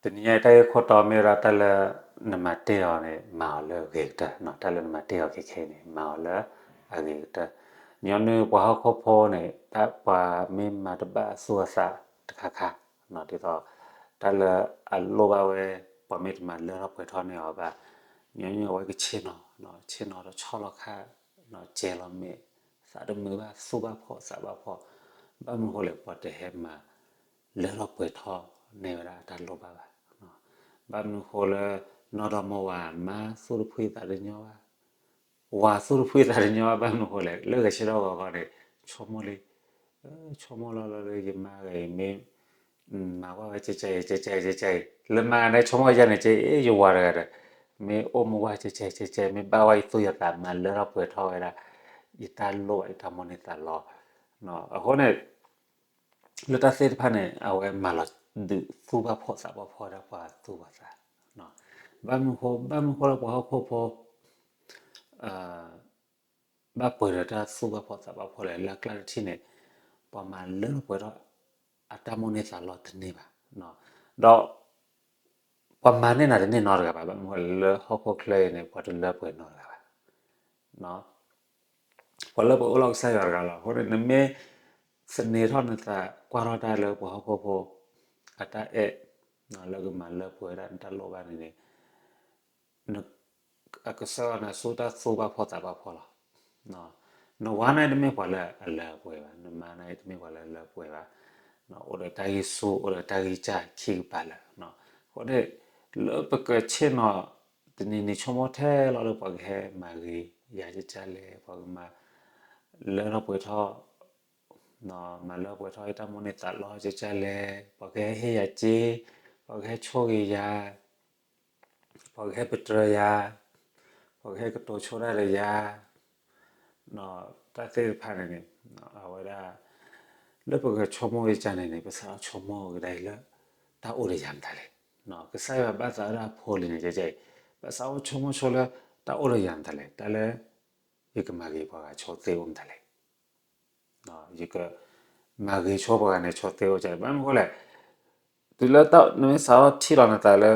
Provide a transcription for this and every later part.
တနံၤညါအံၤတၢ်ဂ့ၢ်ခိၣ်တီမ့ၢ်ဝဲဒၣ်တၢ်လၢနမၤတ့ၢ်အီၤန့ၣ် မၤအီၤလၢအဂ့ၤကတၢၢ်, တၢ်လၢနမၤတ့ၢ်အီၤခဲခဲအံၤန့ၣ် မၤအီၤလၢအဂ့ၤကတၢၢ်. ညီနုၢ်ပှၤဟီၣ်ခိၣ်ဖိန့ၣ် တၢ်ပှၤမ့ၢ်မၤတဘၣ်အသူၣ်အသးတခါခါ, ဒ်သိး တၢ်လၢအလိၣ်ဘၣ်ဝဲ ပှၤမ့ၢ်တမၤလၢထီၣ်ပှဲၤထီၣ်န့ၢ်အီၤဘၣ်, ညီနုၢ်အဝဲကဆ့ၣ်နီၤ, ဆ့ၣ်နီၤဒီးဆီၣ်လီၤခါ, ကဲလီၤမ့ၢ် သးတမုာ်ဘၣ် သူၣ်ဘၣ်ဖှီၣ်သးဘၣ်ဖှီၣ်, ဘၣ်မနုၤဃိလဲၣ် ပှၤတဟဲမၤလၢထီၣ်ပှဲၤထီၣ်န့ၢ်ဝဲဒၣ်တၢ်လိၣ်ဘၣ်ဘၣ်. ဘၣ်မနုၤဃိလၢ နီၢ်ဒီမါဝၤမါသူၣ်တဖှံသးတညီဘၣ်, ဝၤသူၣ်တဖှံသးတညီဘၣ်, ဘၣ်မနုၤဃိလဲၣ် လၢဂဲၤဆၢထၢၣ်ဂီၤခီန့ၣ် ဆိကမိၣ်လံ ဆိကမိၣ်လီၤလၢယမါဂၤအံၤမ့ၢ် မၤကွၢ်ဝဲကဲကဲအံၤ ကဲကဲအံၤ ကဲကဲအံၤ လၢမါန့ၣ် ဆိကမိၣ်ယဲန့ၣ် ကဲအ့ ယဝၤတဂၤဒီး မ့ၢ်အိၣ်မူကွၢ်ကဲကဲကဲကဲ မ့ၢ်ဘၣ်ဝဲယသူၣ်ယသး မၤလၢထီၣ်ပှဲၤထီၣ်ဝဲဒၣ် ယတၢ်လိၣ်ဘၣ် ယတၢ်မိၣ်န့ၢ်သးလီ. အဃိန့ၣ် လၢတၢ်သ့ၣ်တဖၣ်န့ၣ် အဝဲမၤလီၤဒုးသူၣ်ဘၣ်ဖှီၣ်သးဘၣ်ဖှီၣ်ဒၣ်ပှၤသူၣ်ပှၤသး, ဘၣ်မနုၤဃိ ဘၣ်မနုၤဃိလၢပှၤဟီၣ်ခိၣ်ဖိ ဘၣ်ပှဲၤဒီးတၢ်သူၣ်ဘၣ်ဖှီၣ်သးဘၣ်ဖှီၣ်လဲၣ် လၢအကျါတထံၣ်န့ၣ် ပှၤမၤလၢထီၣ်ပှဲၤထီၣ် အတၢ်မိၣ်န့ၢ်သးလီတန့ၢ်ဘၣ်, ဒီး ပှၤမၤန့ၢ်နၤတန့ၢ်နီတဂၤဘၣ်, ဘၣ်မနုၤဃိလဲၣ် လၢဟီၣ်ခိၣ်ချၢအံၤန့ၣ် ပှၤတလၢပှဲၤနီတဂၤဘၣ်. ပှၤလၢပှဲၤအိၣ်လီၤကစၢ်ယွၤတဂၤလီၤ. အဃိန့ၣ် နမ့ၢ်သန့ၤထီၣ်နသး ကွၢ်ထီၣ်တၢ်လၢပှၤဟီၣ်ခိၣ်ဖိ အတၢ်အဲၣ် လၢကမၤလၢပှဲၤဝဲဒၣ်နတၢ်လိၣ်ဘၣ်န့ၣ်န့ၣ် အကဆှၢနၤဆူတၢ်သူၣ်ဘၣ်ဖှီၣ်သးဘၣ်ဖှီၣ်လီၤ. နဝၤန့ၣ်တမ့ၢ်ပှၤလၢအလၢအပှဲၤဘၣ်, နမါန့ၣ်တမ့ၢ်ပှၤလၢအလၢအပှဲၤဘၣ်, အိၣ်ဒီးတၢ်ဂံၢ်ဆူၣ် အိၣ်ဒီးတၢ်ဂံၢ်စၢ်ခံကပၤလၢာ်. အဃိန့ၣ် လၢပကဆ့ၣ်နီၤ တနံၤနံၤ ဆိကမိၣ်ထဲလီၤလၢပှၤကဟဲမၤဂ့ၤယၤကကၢ်လဲၣ်, ပှၤကမၤလၢထီၣ်ပှဲၤထီၣ် မၤလၢပှဲၤထီၣ်ယတၢ်မိၣ်န့ၢ်သးလီကကၢ်လဲၣ်, ပှၤကဟဲဟ့ၣ်ယၤစ့, ပှၤကဟဲဆိၣ်ဂ့ၤယၤ, ပှၤကဟဲပတြၢၤယၤ, ပှၤကဟဲကတိၤဆိတၢ်ဒီးယၤ, တၢ်သ့ၣ်တဖၣ်န့ၣ်န့ၣ် အဝဲဒၣ် လၢပကဆိကမိၣ်ကကၢ်န့ၣ်န့ၣ် ပစးထီၣ်ဆိကမိၣ်ကဒါအံၤလၢ တၢ်အိၣ်ဒီးယၤမတၤလဲၣ်. ကစၢ်ယွၤဘၣ်သးဝဲဒၣ်ဖိလံၤန့ၣ် ကကၢ်အံၤ ဘၣ်သးအိၣ်ဆိကမိၣ်ဆိလၢတၢ်အိၣ်ဒီးယၤမတၤလဲၣ်, တၢ်လၢ ယကမၤဂ့ၤပှၤဂၤဆိသ့အိၣ်မတၤလဲၣ်, ယကမၤဂ့ၤဆိပှၤဂၤန့ၣ်ဆိသ့အိၣ်ကလဲၣ်. ဘၣ်မနုၤဃိလဲၣ်, တုၤလၢနမ့ၢ်စးထီၣ်ထံၣ်လီၤနသးလၢ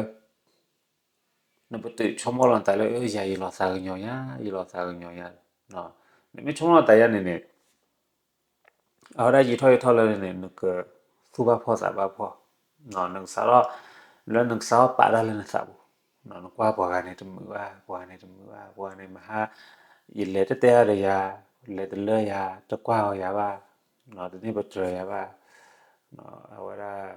နပတုာ်ဆိကမိၣ်လီၤနသးလၢ ယၤယလီၤသးကညီၤညါ, ယလီၤသးကညီၤညါ, နမ့ၢ်ဆိကမိၣ်လီၤနသးယါန့ၣ်န့ၣ် အဝဲဒၣ်ယံာ်ထီၣ်ယံာ်ထီၣ်လၢန့ၣ် နကသူၣ်ဘၣ်ဖှီၣ်သးဘၣ်ဖှီၣ်, နကစးထီၣ် လၢနကစးထီၣ်ပာ်တၢ်လၢနသးပူၤ, နကွၢ်ပှၤဂၤန့ၣ်တမုာ်ဘၣ်, ပှၤဂၤန့ၣ်တမုာ်ဘၣ်, ပှၤဂၤန့ၣ်မဟါ ယလဲၤတတဲအါဒီးယၤ, လဲၤတလၢယၤ, တကွၢ်အီၤယၤဘၣ်, တန့ၢ်ပတြၢၤယၤဘၣ်, အဝဲဒၣ်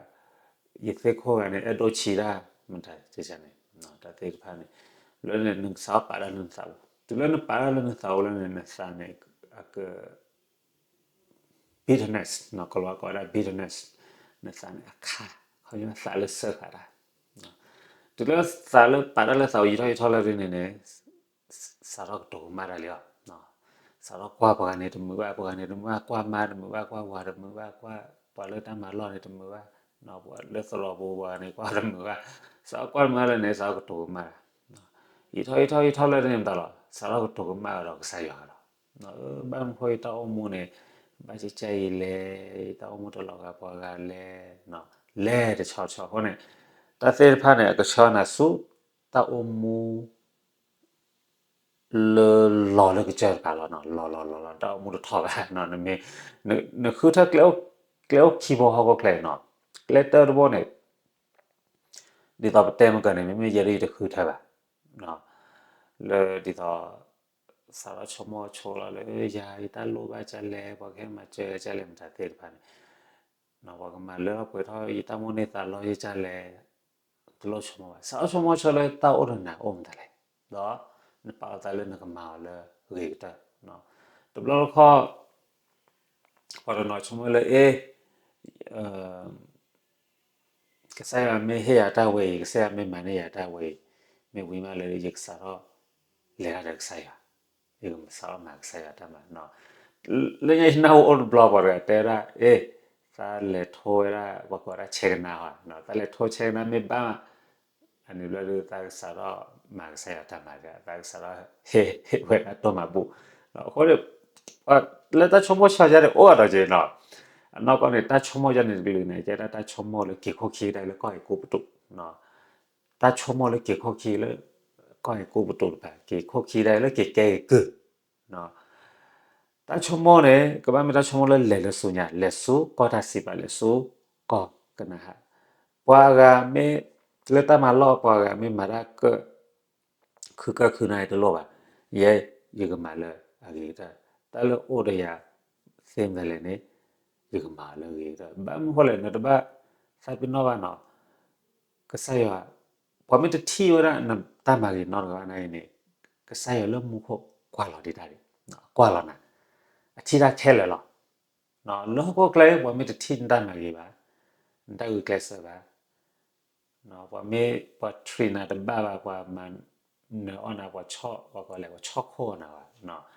ယသ့ၣ်ခိၣ်ဂၤန့ၣ် အဲၣ်ဒိးဆံးတၢ်, မတၤန့ၣ် တၢ်သ့ၣ်တဖၣ်န့ၣ် လၢနကစးထီၣ်ပာ်တၢ်လၢနသးပူၤ, တုၤလၢနပာ်တၢ်လၢနသးပူၤလၢန့ၣ် နသးန့ၣ် အက bitterness ကလီၤကိးဝဲဒၣ် bitterness နသးန့ၣ်အခါ, ခီပညီသးလၢစၢဃာ်တၢ်, တုၤလၢသးလၢပာ်တၢ်လၢသးပူၤယံာ်ထီၣ်ယံာ်ထီၣ်လၢဒ်န့ၣ်န့ၣ် စးထီၣ်ကတိၤကမၣ်တၢ်လံလီၤ. စးထီၣ်ကွၢ်ပှၤဂၤန့ၣ်တမုာ်ဘၣ်, ပှၤဂၤန့ၣ်တမုာ်ဘၣ်, ကွၢ်မါတမုာ်ဘၣ်, ကွၢ်ဝၤတမုာ်ဘၣ်, ကွၢ်ပှၤလၢတၢ်မၤလီၢ်န့ၣ်တမုာ်ဘၣ်, ပှၤလၢသရိာ်ပူၤပှၤဂၤန့ၣ်ကွၢ်တမုာ်ဘၣ်, စးထီၣ်ကွၢ်တမုာ်ဘၣ်လၢန့ၣ် စးထီၣ်ကတိၤကမၣ်တၢ် ယံာ်ထီၣ်ယံာ်ထီၣ်ယံာ်ထီၣ်လၢန့ၣ်မတၤလီၤ, စးထီၣ်ကတိၤကမၣ်ဒီးကစၢ်ယွၤလီၤ. ဘၣ်မနုၤဃိယတၢ်အိၣ်မူန့ၣ် ဘၣ်ကကၢ်အံၤလဲၣ်, ယတၢ်အိၣ်မူတလီၤဂာ်ပှၤဂၤလဲၣ်, လဲၣ်တဆီဆီအဃိန့ၣ် တၢ်သ့ၣ်တဖၣ်န့ၣ် အကဆှၢနၤဆူ တၢ်အိၣ်မူ လၢလီၤလၢကစၢၢ်တကးလီၤ, လီၤလီၤလီၤလီၤ တၢ်အိၣ်မူတထီဘၣ်, နမ့ၢ် နဃုထၢကျဲအိၣ်ခံဘိဟီၣ်ခိၣ်ချၢအံၤနီၤ, ကျဲတၢတဘိန့ၣ် ဒ်သိးပတဲမ့ၢ်ကန့ၣ် မ့မ့ၢ်ယဲဒ်ယတဃုထၢဘၣ်, လၢဒ်သိး စးထီၣ်ဆိကမိၣ်ဆိလီၤလၢ ယၤယတၢ်လိၣ်ဘၣ်ကလဲၣ်, ပှၤကဟဲမၤစၢၤကလဲၣ် မတၤသ့ၣ်တဖၣ်န့ၣ် ပှၤကမၤလၢထီၣ်ပှဲၤထီၣ်ယတၢ်မိၣ်န့ၢ်သးလီယကလဲၣ်, တလိၣ်ဆိကမိၣ်ဘၣ်, စးထီၣ်ဆိကမိၣ်ဆိလၢတၢ်အိၣ်ဒီးနၤအိၣ်မတၤလဲၣ်, ဒီးနပာ်လီၤသးလၢနကမၤအီၤလၢဂ့ၤကတၢၢ်, တဘျီတခီၣ် ပှၤတနီၤဆိကမိၣ်လၢ အ့ ကစၢ်ယွၤမ့ၢ်ဟ့ၣ်ယၤတၢ်ဝဲအံၤ, ကစၢ်ယွၤမ့ၢ်မၤန့ၢ်ယၤတၢ်ဝဲအံၤ, မ့ၢ်ဝံၤမးလၢယကစးထီၣ်လဲၤတၢ်ဒီးကစၢ်ယွၤ, ယကစးထီၣ်မၤကစၢ်ယွၤတၢ်မၤ, လၢညါယနၢ်ဟူအိၣ်တဘျီပှၤတဂၤတဲဝဲဒၣ် အ့ သးလဲၤထိဝဲဒၣ် ပှၤကိးဝဲဒၣ်ဆဲးကနါဟီ, သးလဲၤထိဆဲးကနါမ့ၢ်ဘၣ်မး အန့ၣ်ဘျီဒုးသးကစးထီၣ်မၤကစၢ်ယွၤတၢ်မၤ, သးကစးထီၣ်ဟ့ၣ်ဝဲဒၣ်တိၢ်မၤဘူၣ်, အဃိန့ၣ် လၢတၢ်ဆိကမိၣ်ဆိယါန့ၣ် အိၣ်အဒီးက့ၤနီၤ, အနီၢ်ကီၢ်န့ၣ် တၢ်ဆိကမိၣ်ယါန့ၣ်တကလုာ်န့ၣ် ကဲဒၣ်တၢ်ဆိကမိၣ်လၢက့ၤခိၣ်ခံကဒါလၢကီၢ်ဂ့ၤကိးပတူး, တၢ်ဆိကမိၣ်လၢက့ၤခိၣ်ခံလၢ ကီၢ်ဂ့ၤကိးပတူးတဖၣ် က့ၤခိၣ်ခံကဒါလၢက့ၤကဲဂ့ၤကုၢ် တၢ်ဆိကမိၣ်န့ၣ် ကဘၣ်မ့ၢ်တၢ်ဆိကမိၣ်လၢလဲၤလၢဆူညါ လဲၤဆူကီၢ်တၢ်စံးပာ် လဲၤဆူကီၢ်ကနၤဧၣ်, ပှၤအဂၤမ့ၢ် လၢတၢ်မၤလီၢ် ပှၤအဂၤမ့ၢ်မၤတၢ်ကၢၣ် ခုကၢၣ်ခုနၢ်အံၤတလိၣ်ဘၣ်, ယဲ ယကမၤလၢအဂ့ၤကတၢၢ်, တၢ်လၢအိၣ်ဒီးယၤသ့မတၤလဲၣ်န့ၣ် ယကမၤလၢအဂ့ၤကတၢၢ်, ဘၣ်မနုၤဃိလဲၣ် နတဘၣ်သးပ့ၤနီၣ်ဘၣ်နီၤ, ကစၢ်ယွၤ ပှၤမ့ၢ်တထံၣ်ဝဲဒၣ်နတၢ်မၤဂ့ၤနီတဂၤဘၣ်နာ်အံၤန့ၣ် ကစၢ်ယွၤလၢမူခိၣ်ကွၢ်လီၤဒံးတၢ်ဒံး, ကွၢ်လီၤနၤ, အထံၣ်တၢ်ခဲလၢာ်လီၤ. လၢဟီၣ်ခိၣ်ချၢ ပှၤမ့ၢ်တထံၣ်နတၢ်မၤဂ့ၤဘၣ်, နတၢ်ဂုာ်ကျဲးစၢးဘၣ်, ပှၤမ့ၢ်ပှၤ treat နၤတဘၣ်ဘၣ် ပှၤမၤနၢၤအီၣ်နၤ ပှၤဆီၣ် ပှၤကလဲၤ ပှၤဆီၣ်ခိၣ်အီၤနၤဘၣ်,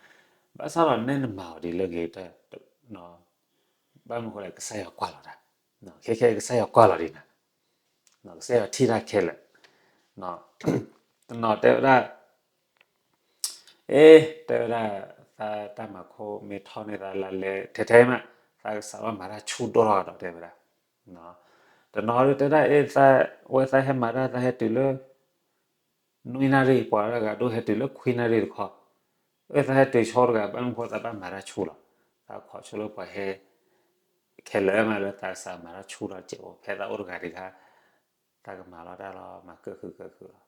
ဘၣ်ဆၣ်ဒီးနဲနမၤအီၤဒ်လၢအဂ့ၤကတၢၢ်, ဘၣ်မနုၤဃိလဲၣ် ကစၢ်ယွၤကွၢ်လီၤတၢ်, ခဲခဲကစၢ်ယွၤကွၢ်လီၤဒံးနၤ, ကစၢ်ယွၤထံၣ်တၢ်ခဲလၢာ်, တနီၤတဲဝဲဒၣ် အ့ တဲဝဲဒၣ် သးတၢ်မၤခိၣ်မ့ၢ်ထီၣ်န့ၢ်သးလၢလဲၤထဲထဲမး သးကစးထီၣ်မၤတၢ်ဆူၣ်ဒိၣ်ထီၣ်ဒီးတဲဝဲဒၣ်, တနီၤဒုးတဲဒၣ် အ့ သးဝဲသးဟဲမၤတၢ် သးဟဲတုၤလၢ နွံနၣ်ရံၣ် ပှၤတဂၤဒိၣ်ဟဲတုၤလၢခွံနၣ်ရံၣ်တခီ, အ့ သးဟဲတုၤဆိတဂၤ ဘၣ်မနုၤဃိသးဘၣ်မၤတၢ်ဆူၣ်လီၤ, သးခိးဆိလၢပှၤဟဲ ခဲလၢာ်မးလၢသးကစးမၤတၢ်ဆူၣ်ထီၣ်စဲးဖိ ဖဲသးအိၣ်တဂၤတဂၤ သးကမၤလီၤတၢ်လီၤ မၤကၢၣ်ဃုကၢၣ်ဃုလီၤ.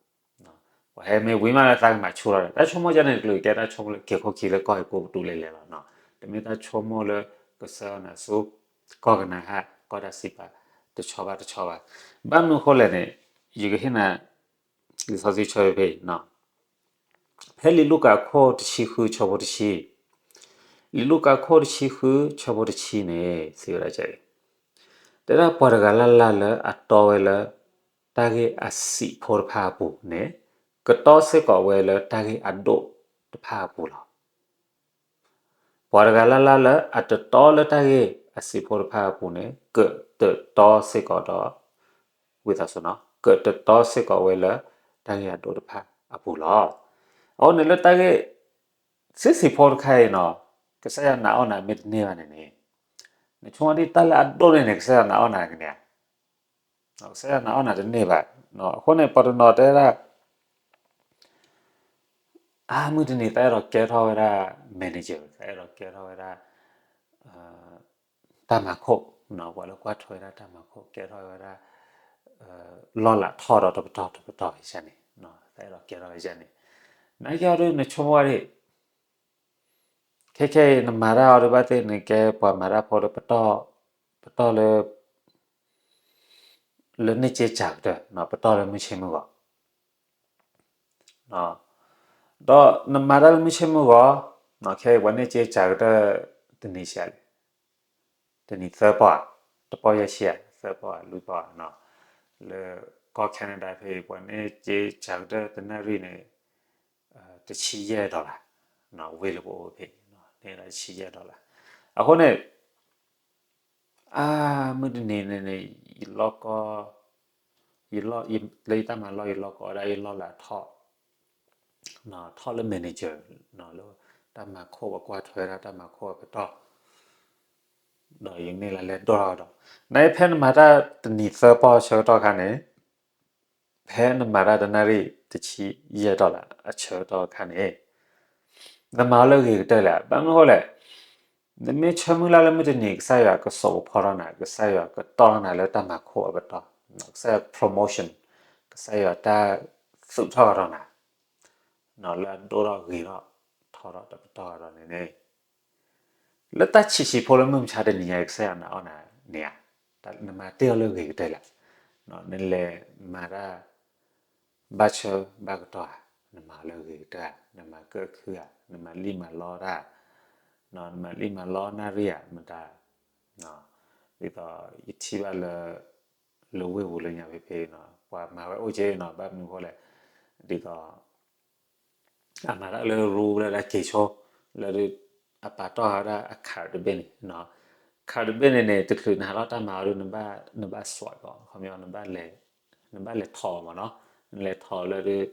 ပှၤဟဲမ့ၢ်ဝံၤမးလၢသးကမၤဆူၣ်ထီၣ်ဒီး တၢ်ဆိကမိၣ်ယါန့ၣ်တကလုာ်ကဲတၢ်ဆိကမိၣ်လၢက့ၤခိၣ်ခံလၢကီၢ်ဂ့ၤကိးပတူးလဲၤလဲၤလီၤ. တမ့ၢ်တၢ်ဆိကမိၣ်လၢကဆှၢနၤဆူ ကီၢ်ကနၤဧၣ် ကီၢ်တၢ်စံးပာ် တဆီဘၣ်တဆီဘၣ်. ဘၣ်မနုၤဃိလဲၣ်န့ၣ် ယကဟ့ၣ်နၤ လံာ်စီဆှံဆၢဖဲအံၤ ဖဲလံာ်လူၤကၣ်ခိၣ်တဆံဃုဆၢဖိတဆံ, လံာ်လူၤကၣ်ခိၣ်တဆံဃုဆၢဖိတဆံန့ၣ် စံးဝဲဒၣ်အံၤ, တဲဒၣ်ပှၤတဂၤလၢ်လၢ်လၢအတီဝဲလၢ တၢ်ဂ့ၢ်အဆံးဖိတဖၣ်အပူၤန့ၣ် ကတီစ့ၢ်ကီးဝဲလၢတၢ်ဂ့ၢ်အဒိၣ်တဖၣ်အပူၤလီၤ. ပှၤတဂၤလၢ်လၢ်လၢအတတီလၢတၢ်ဂ့ၢ်အဆံးဖိတဖၣ်အပူၤန့ၣ် ကတတီစ့ၢ်ကီးဒီး ဝံသးစူၤနီၤ ကတတီစ့ၢ်ကီးဝဲလၢ တၢ်ဂ့ၢ်အဒိၣ်တဖၣ်အပူၤလီၤ. အဃိန့ၣ်လၢတၢ်ဂ့ၢ် ဆံးဆံးဖိတခါအံၤနီၤ ကစၢ်ယွၤနာ်အီၣ်နၤမ့ၢ်တန့ၢ်ဘၣ်န့ၣ်န့ၣ် နဆိကမိၣ်ဒ်တၢ်လၢအဒိၣ်န့ၢ်န့ၣ် ကစၢ်ယွၤနာ်အီၣ်နၤကန့ၣ်ဧါ. ကစၢ်ယွၤနာ်အီၣ်နၤတန့ၢ်ဘၣ်. အဃိန့ၣ် ပှၤတနီၤတဲဒၣ် အါ မုၢ်တနံၤသးအဲၣ်ဒိးကဲထီၣ်ဝဲဒၣ် manager သးအဲၣ်ဒိးကဲထီၣ်ဝဲဒၣ် တၢ်မၤခိၣ်, ပှၤလၢကွၢ်ထွဲဝဲဒၣ်တၢ်မၤခိၣ် ကဲထီၣ်ဝဲဒၣ် လီၢ်လၤထီၣ်ဒီးတပတီၢ်တပတီၢ်ယါန့ၣ်, သးအဲၣ်ဒိးကဲထီၣ်ဝဲယါန့ၣ်, နာ်က့အီၤဒုး နဆိကမိၣ်ဝဲဒၣ် ခဲခဲအံၤ နမၤတၢ်အီၤဒုးဘၣ်သ့ၣ် နကဲပှၤမၤတၢ်ဖိဒီးပတီၢ်, ပတီၢ်လၢ လၢန့ၢ်စ့စှၤကတၢၢ်, ပတီၢ်လၢမုၢ်ဆ့မုၢ်ဂီၤ ဒီးနမၤတၢ်လၢမုၢ်ဆ့မုၢ်ဂီၤ, ခဲအံၤပှၤန့ၢ်စ့စှၤကတၢၢ် တနံၤဆံးဧါလဲၣ်, တနံၤသၢပီၢ်ဧါ, တပီၢ်ယဲၢ်ဆံဧါ, သၢပီၢ်ဧါ လွံၢ်ပီၢ်ဧါ, လၢကီၢ် Canada ဖဲအံၤ ပှၤန့ၢ်စ့စှၤကတၢၢ်တနၣ်ရံၣ်န့ၣ် တဆံယဲၢ် dollar, ဝ့ၢ်လၢပအိၣ်ဖဲအံၤ န့ၢ်ဒၣ်တဆံယဲၢ် dollar. အဃိန့ၣ် အါ မုၢ်တနံၤန့ၣ်န့ၣ် ယလီၢ်ကီ, ယလီၢ်, လၢယတၢ်မၤလီၢ် ယလီၢ်ကီဒၣ် ယလီၢ်လၤထီၣ်, ထီၣ်လၢ manager လၢတၢ်မၤခိၣ် ပှၤကွၢ်ထွဲဒၣ်တၢ်မၤခိၣ်အပတီၢ်, ဒီးယန့ၢ်လၢလဲၤဒိၣ်ထီၣ်ဒီး, နဖဲနမၤတၢ်တနံၤသၢပီၢ်အဆၢကတီၢ်ခါန့ၣ် ဖဲနမၤတၢ်တနၣ်ရံၣ်တဆံယဲၢ် dollar အဆၢကတီၢ်ခါန့ၣ် နမၤအီၤလၢအဂ့ၤကတၢၢ်လံ. ဘၣ်မနုၤအဃိလဲၣ်, နမ့ၢ်ဆၢမုၢ်လၢ်လၢမုၢ်တနံၤ ကစၢ်ယွၤကစိာ်ကဖီထီၣ်နၤ, ကစၢ်ယွၤကတီၢ်ထီၣ်နၤလၢတၢ်မၤခိၣ်အပတီၢ်, ကစၢ်ယွၤ promotion, ကစၢ်ယွၤတၢ်သူၣ်ထီၣ်ထီၣ်နၤ လၢအဒိၣ်ထီၣ်ဂ့ၤထီၣ်ထီထီၣ်တပတီၢ်ဒီးန့ၣ်န့ၣ် လၢတၢ်ဆံးဆံးဖိလၢမုၢ်မဆါတနံၤညါအံၤ ကစၢ်ယွၤနာ်အီၣ်နၤန့ၣ်ဧါ, နမၤတ့ၢ်အီၤလၢအဂ့ၤကတၢၢ်လံ. နလဲၤမၤတၢ် ဘၣ်ဆၢဘၣ်ကတီၢ်ဧါ, နမၤအီၤလၢအဂ့ၤကတၢၢ်ဧါ, နမၤကၢၣ်ခုဧါ, နမၤလံၣ်မၤလီတၢ်, နမၤလံၣ်မၤလီနၣ်ရံၣ်ဧါ, မတၤ, ဒ်သိးယထံၣ်ဘၣ်လၢ လၢဝ့ၢ်ပူၤလၢညါဖဲဖဲနီၤ ပှၤမၤဝဲအိၣ်က့နီၤ, ဘၣ်မနုၤအဃိလဲၣ်, ဒ်သိး အမၤတၢ်လၢ rule လၢတၢ်က့ၤဆိ လၢဒုး အပာ်တီၢ်ဝဲဒၣ်အ card တဘ့ၣ်န့ၣ်, card တဘ့ၣ်န့ၣ်န့ၣ် တချုးနဟးထီၣ်တၢ်မၤအီၤဒုး နဘၣ် swipe အီၤ, ခီပညီ နဘၣ်လဲၤထီၣ်အီၤမ့ၢ်နီၤ, နလဲၤထီၣ်အီၤလၢဒုး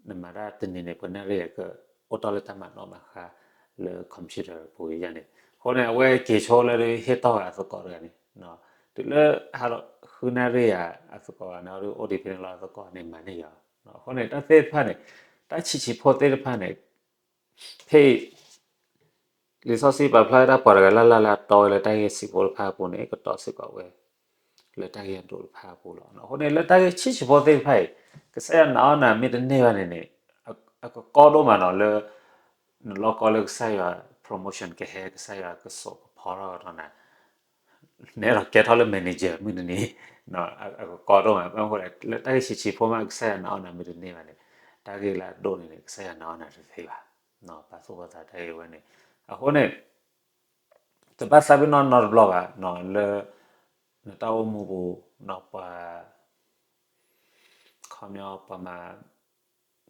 နမၤတၢ်တနံၤန့ၣ် ပှဲၤနၣ်ရံၣ်ကအိၣ်တ့ၢ်လၢတၢ်မၤနီၣ်မၤဃါ လၢ computer ပူၤယါန့ၣ်, အဃိန့ၣ် အဝဲက့ၤဆိလၢဒုးဟ့ၣ်တီၢ်ဝဲအသကိးတဂၤန့ၣ်, တုၤလၢဟါလီၤဃုနၣ်ရံၣ်ဧါ အသကိးဂၤန့ၣ် အဒုးအိၣ်ဒံးဖဲန့ၣ်လီၤ အသကိးန့ၣ်မၤန့ၢ်ယၤ. အဃိန့ၣ် တၢ်သ့ၣ်တဖၣ်န့ၣ် တၢ်ဆံးဆံးဖိသ့ၣ်တဖၣ်န့ၣ် ဖဲအံၤ လံာ်စီဆှံပာ်ဖျါဝဲဒၣ်ပှၤတဂၤလၢ်လၢ်လၢအတီဝဲလၢတၢ်ဂ့ၢ်ဆံးဖိတဖၣ်အပူၤန့ၣ် ကတီၤစ့ၢ်ကီးဝဲ လၢတၢ်ဂ့ၢ်အဒိၣ်တဖၣ်အပူၤလီၤ. အဃိန့ၣ် လၢတၢ်ဂ့ၢ်ဆံးဆံးဖိသ့ၣ်တဖၣ်အံၤ ကစၢ်ယွၤနာ်အီၣ်နၤမ့ၢ်တန့ၢ်ဘၣ်န့ၣ်န့ၣ် အကကီဒိၣ်မးနီၤလၢ နလီၢ်ကီလၢကစၢ်ယွၤ promotion ကဟဲ ကစၢ်ယွၤကစိာ်ကဖီထီၣ်ဒီးနၤ နအဲၣ်ဒိးကဲထီၣ်လၢ manager မုၢ်တနံၤ အကကီဒိၣ်မး. ဘၣ်မနုၤဃိလဲၣ် လၢတၢ်ဂ့ၢ်ဆံးဆံးဖိမး ကစၢ်ယွၤနာ်အီၣ်နၤမ့ၢ်တန့ၢ်ဘၣ်န့ၣ် တၢ်ဂ့ၢ်လၢအဒိၣ်န့ၣ်န့ၣ် ကစၢ်ယွၤနာ်အီၣ်နၤတသ့ဘၣ်. ပာ်သူၣ်ပာ်သးတၢ်ဂ့ၢ်ဝဲန့ၣ် အဃိန့ၣ် တဘၣ်သးပ့ၤနီၣ်နီတဘျီဘၣ် လၢ နတၢ်အိၣ်မူပူၤ ပှၤ ခီပညီ ပှၤမၤ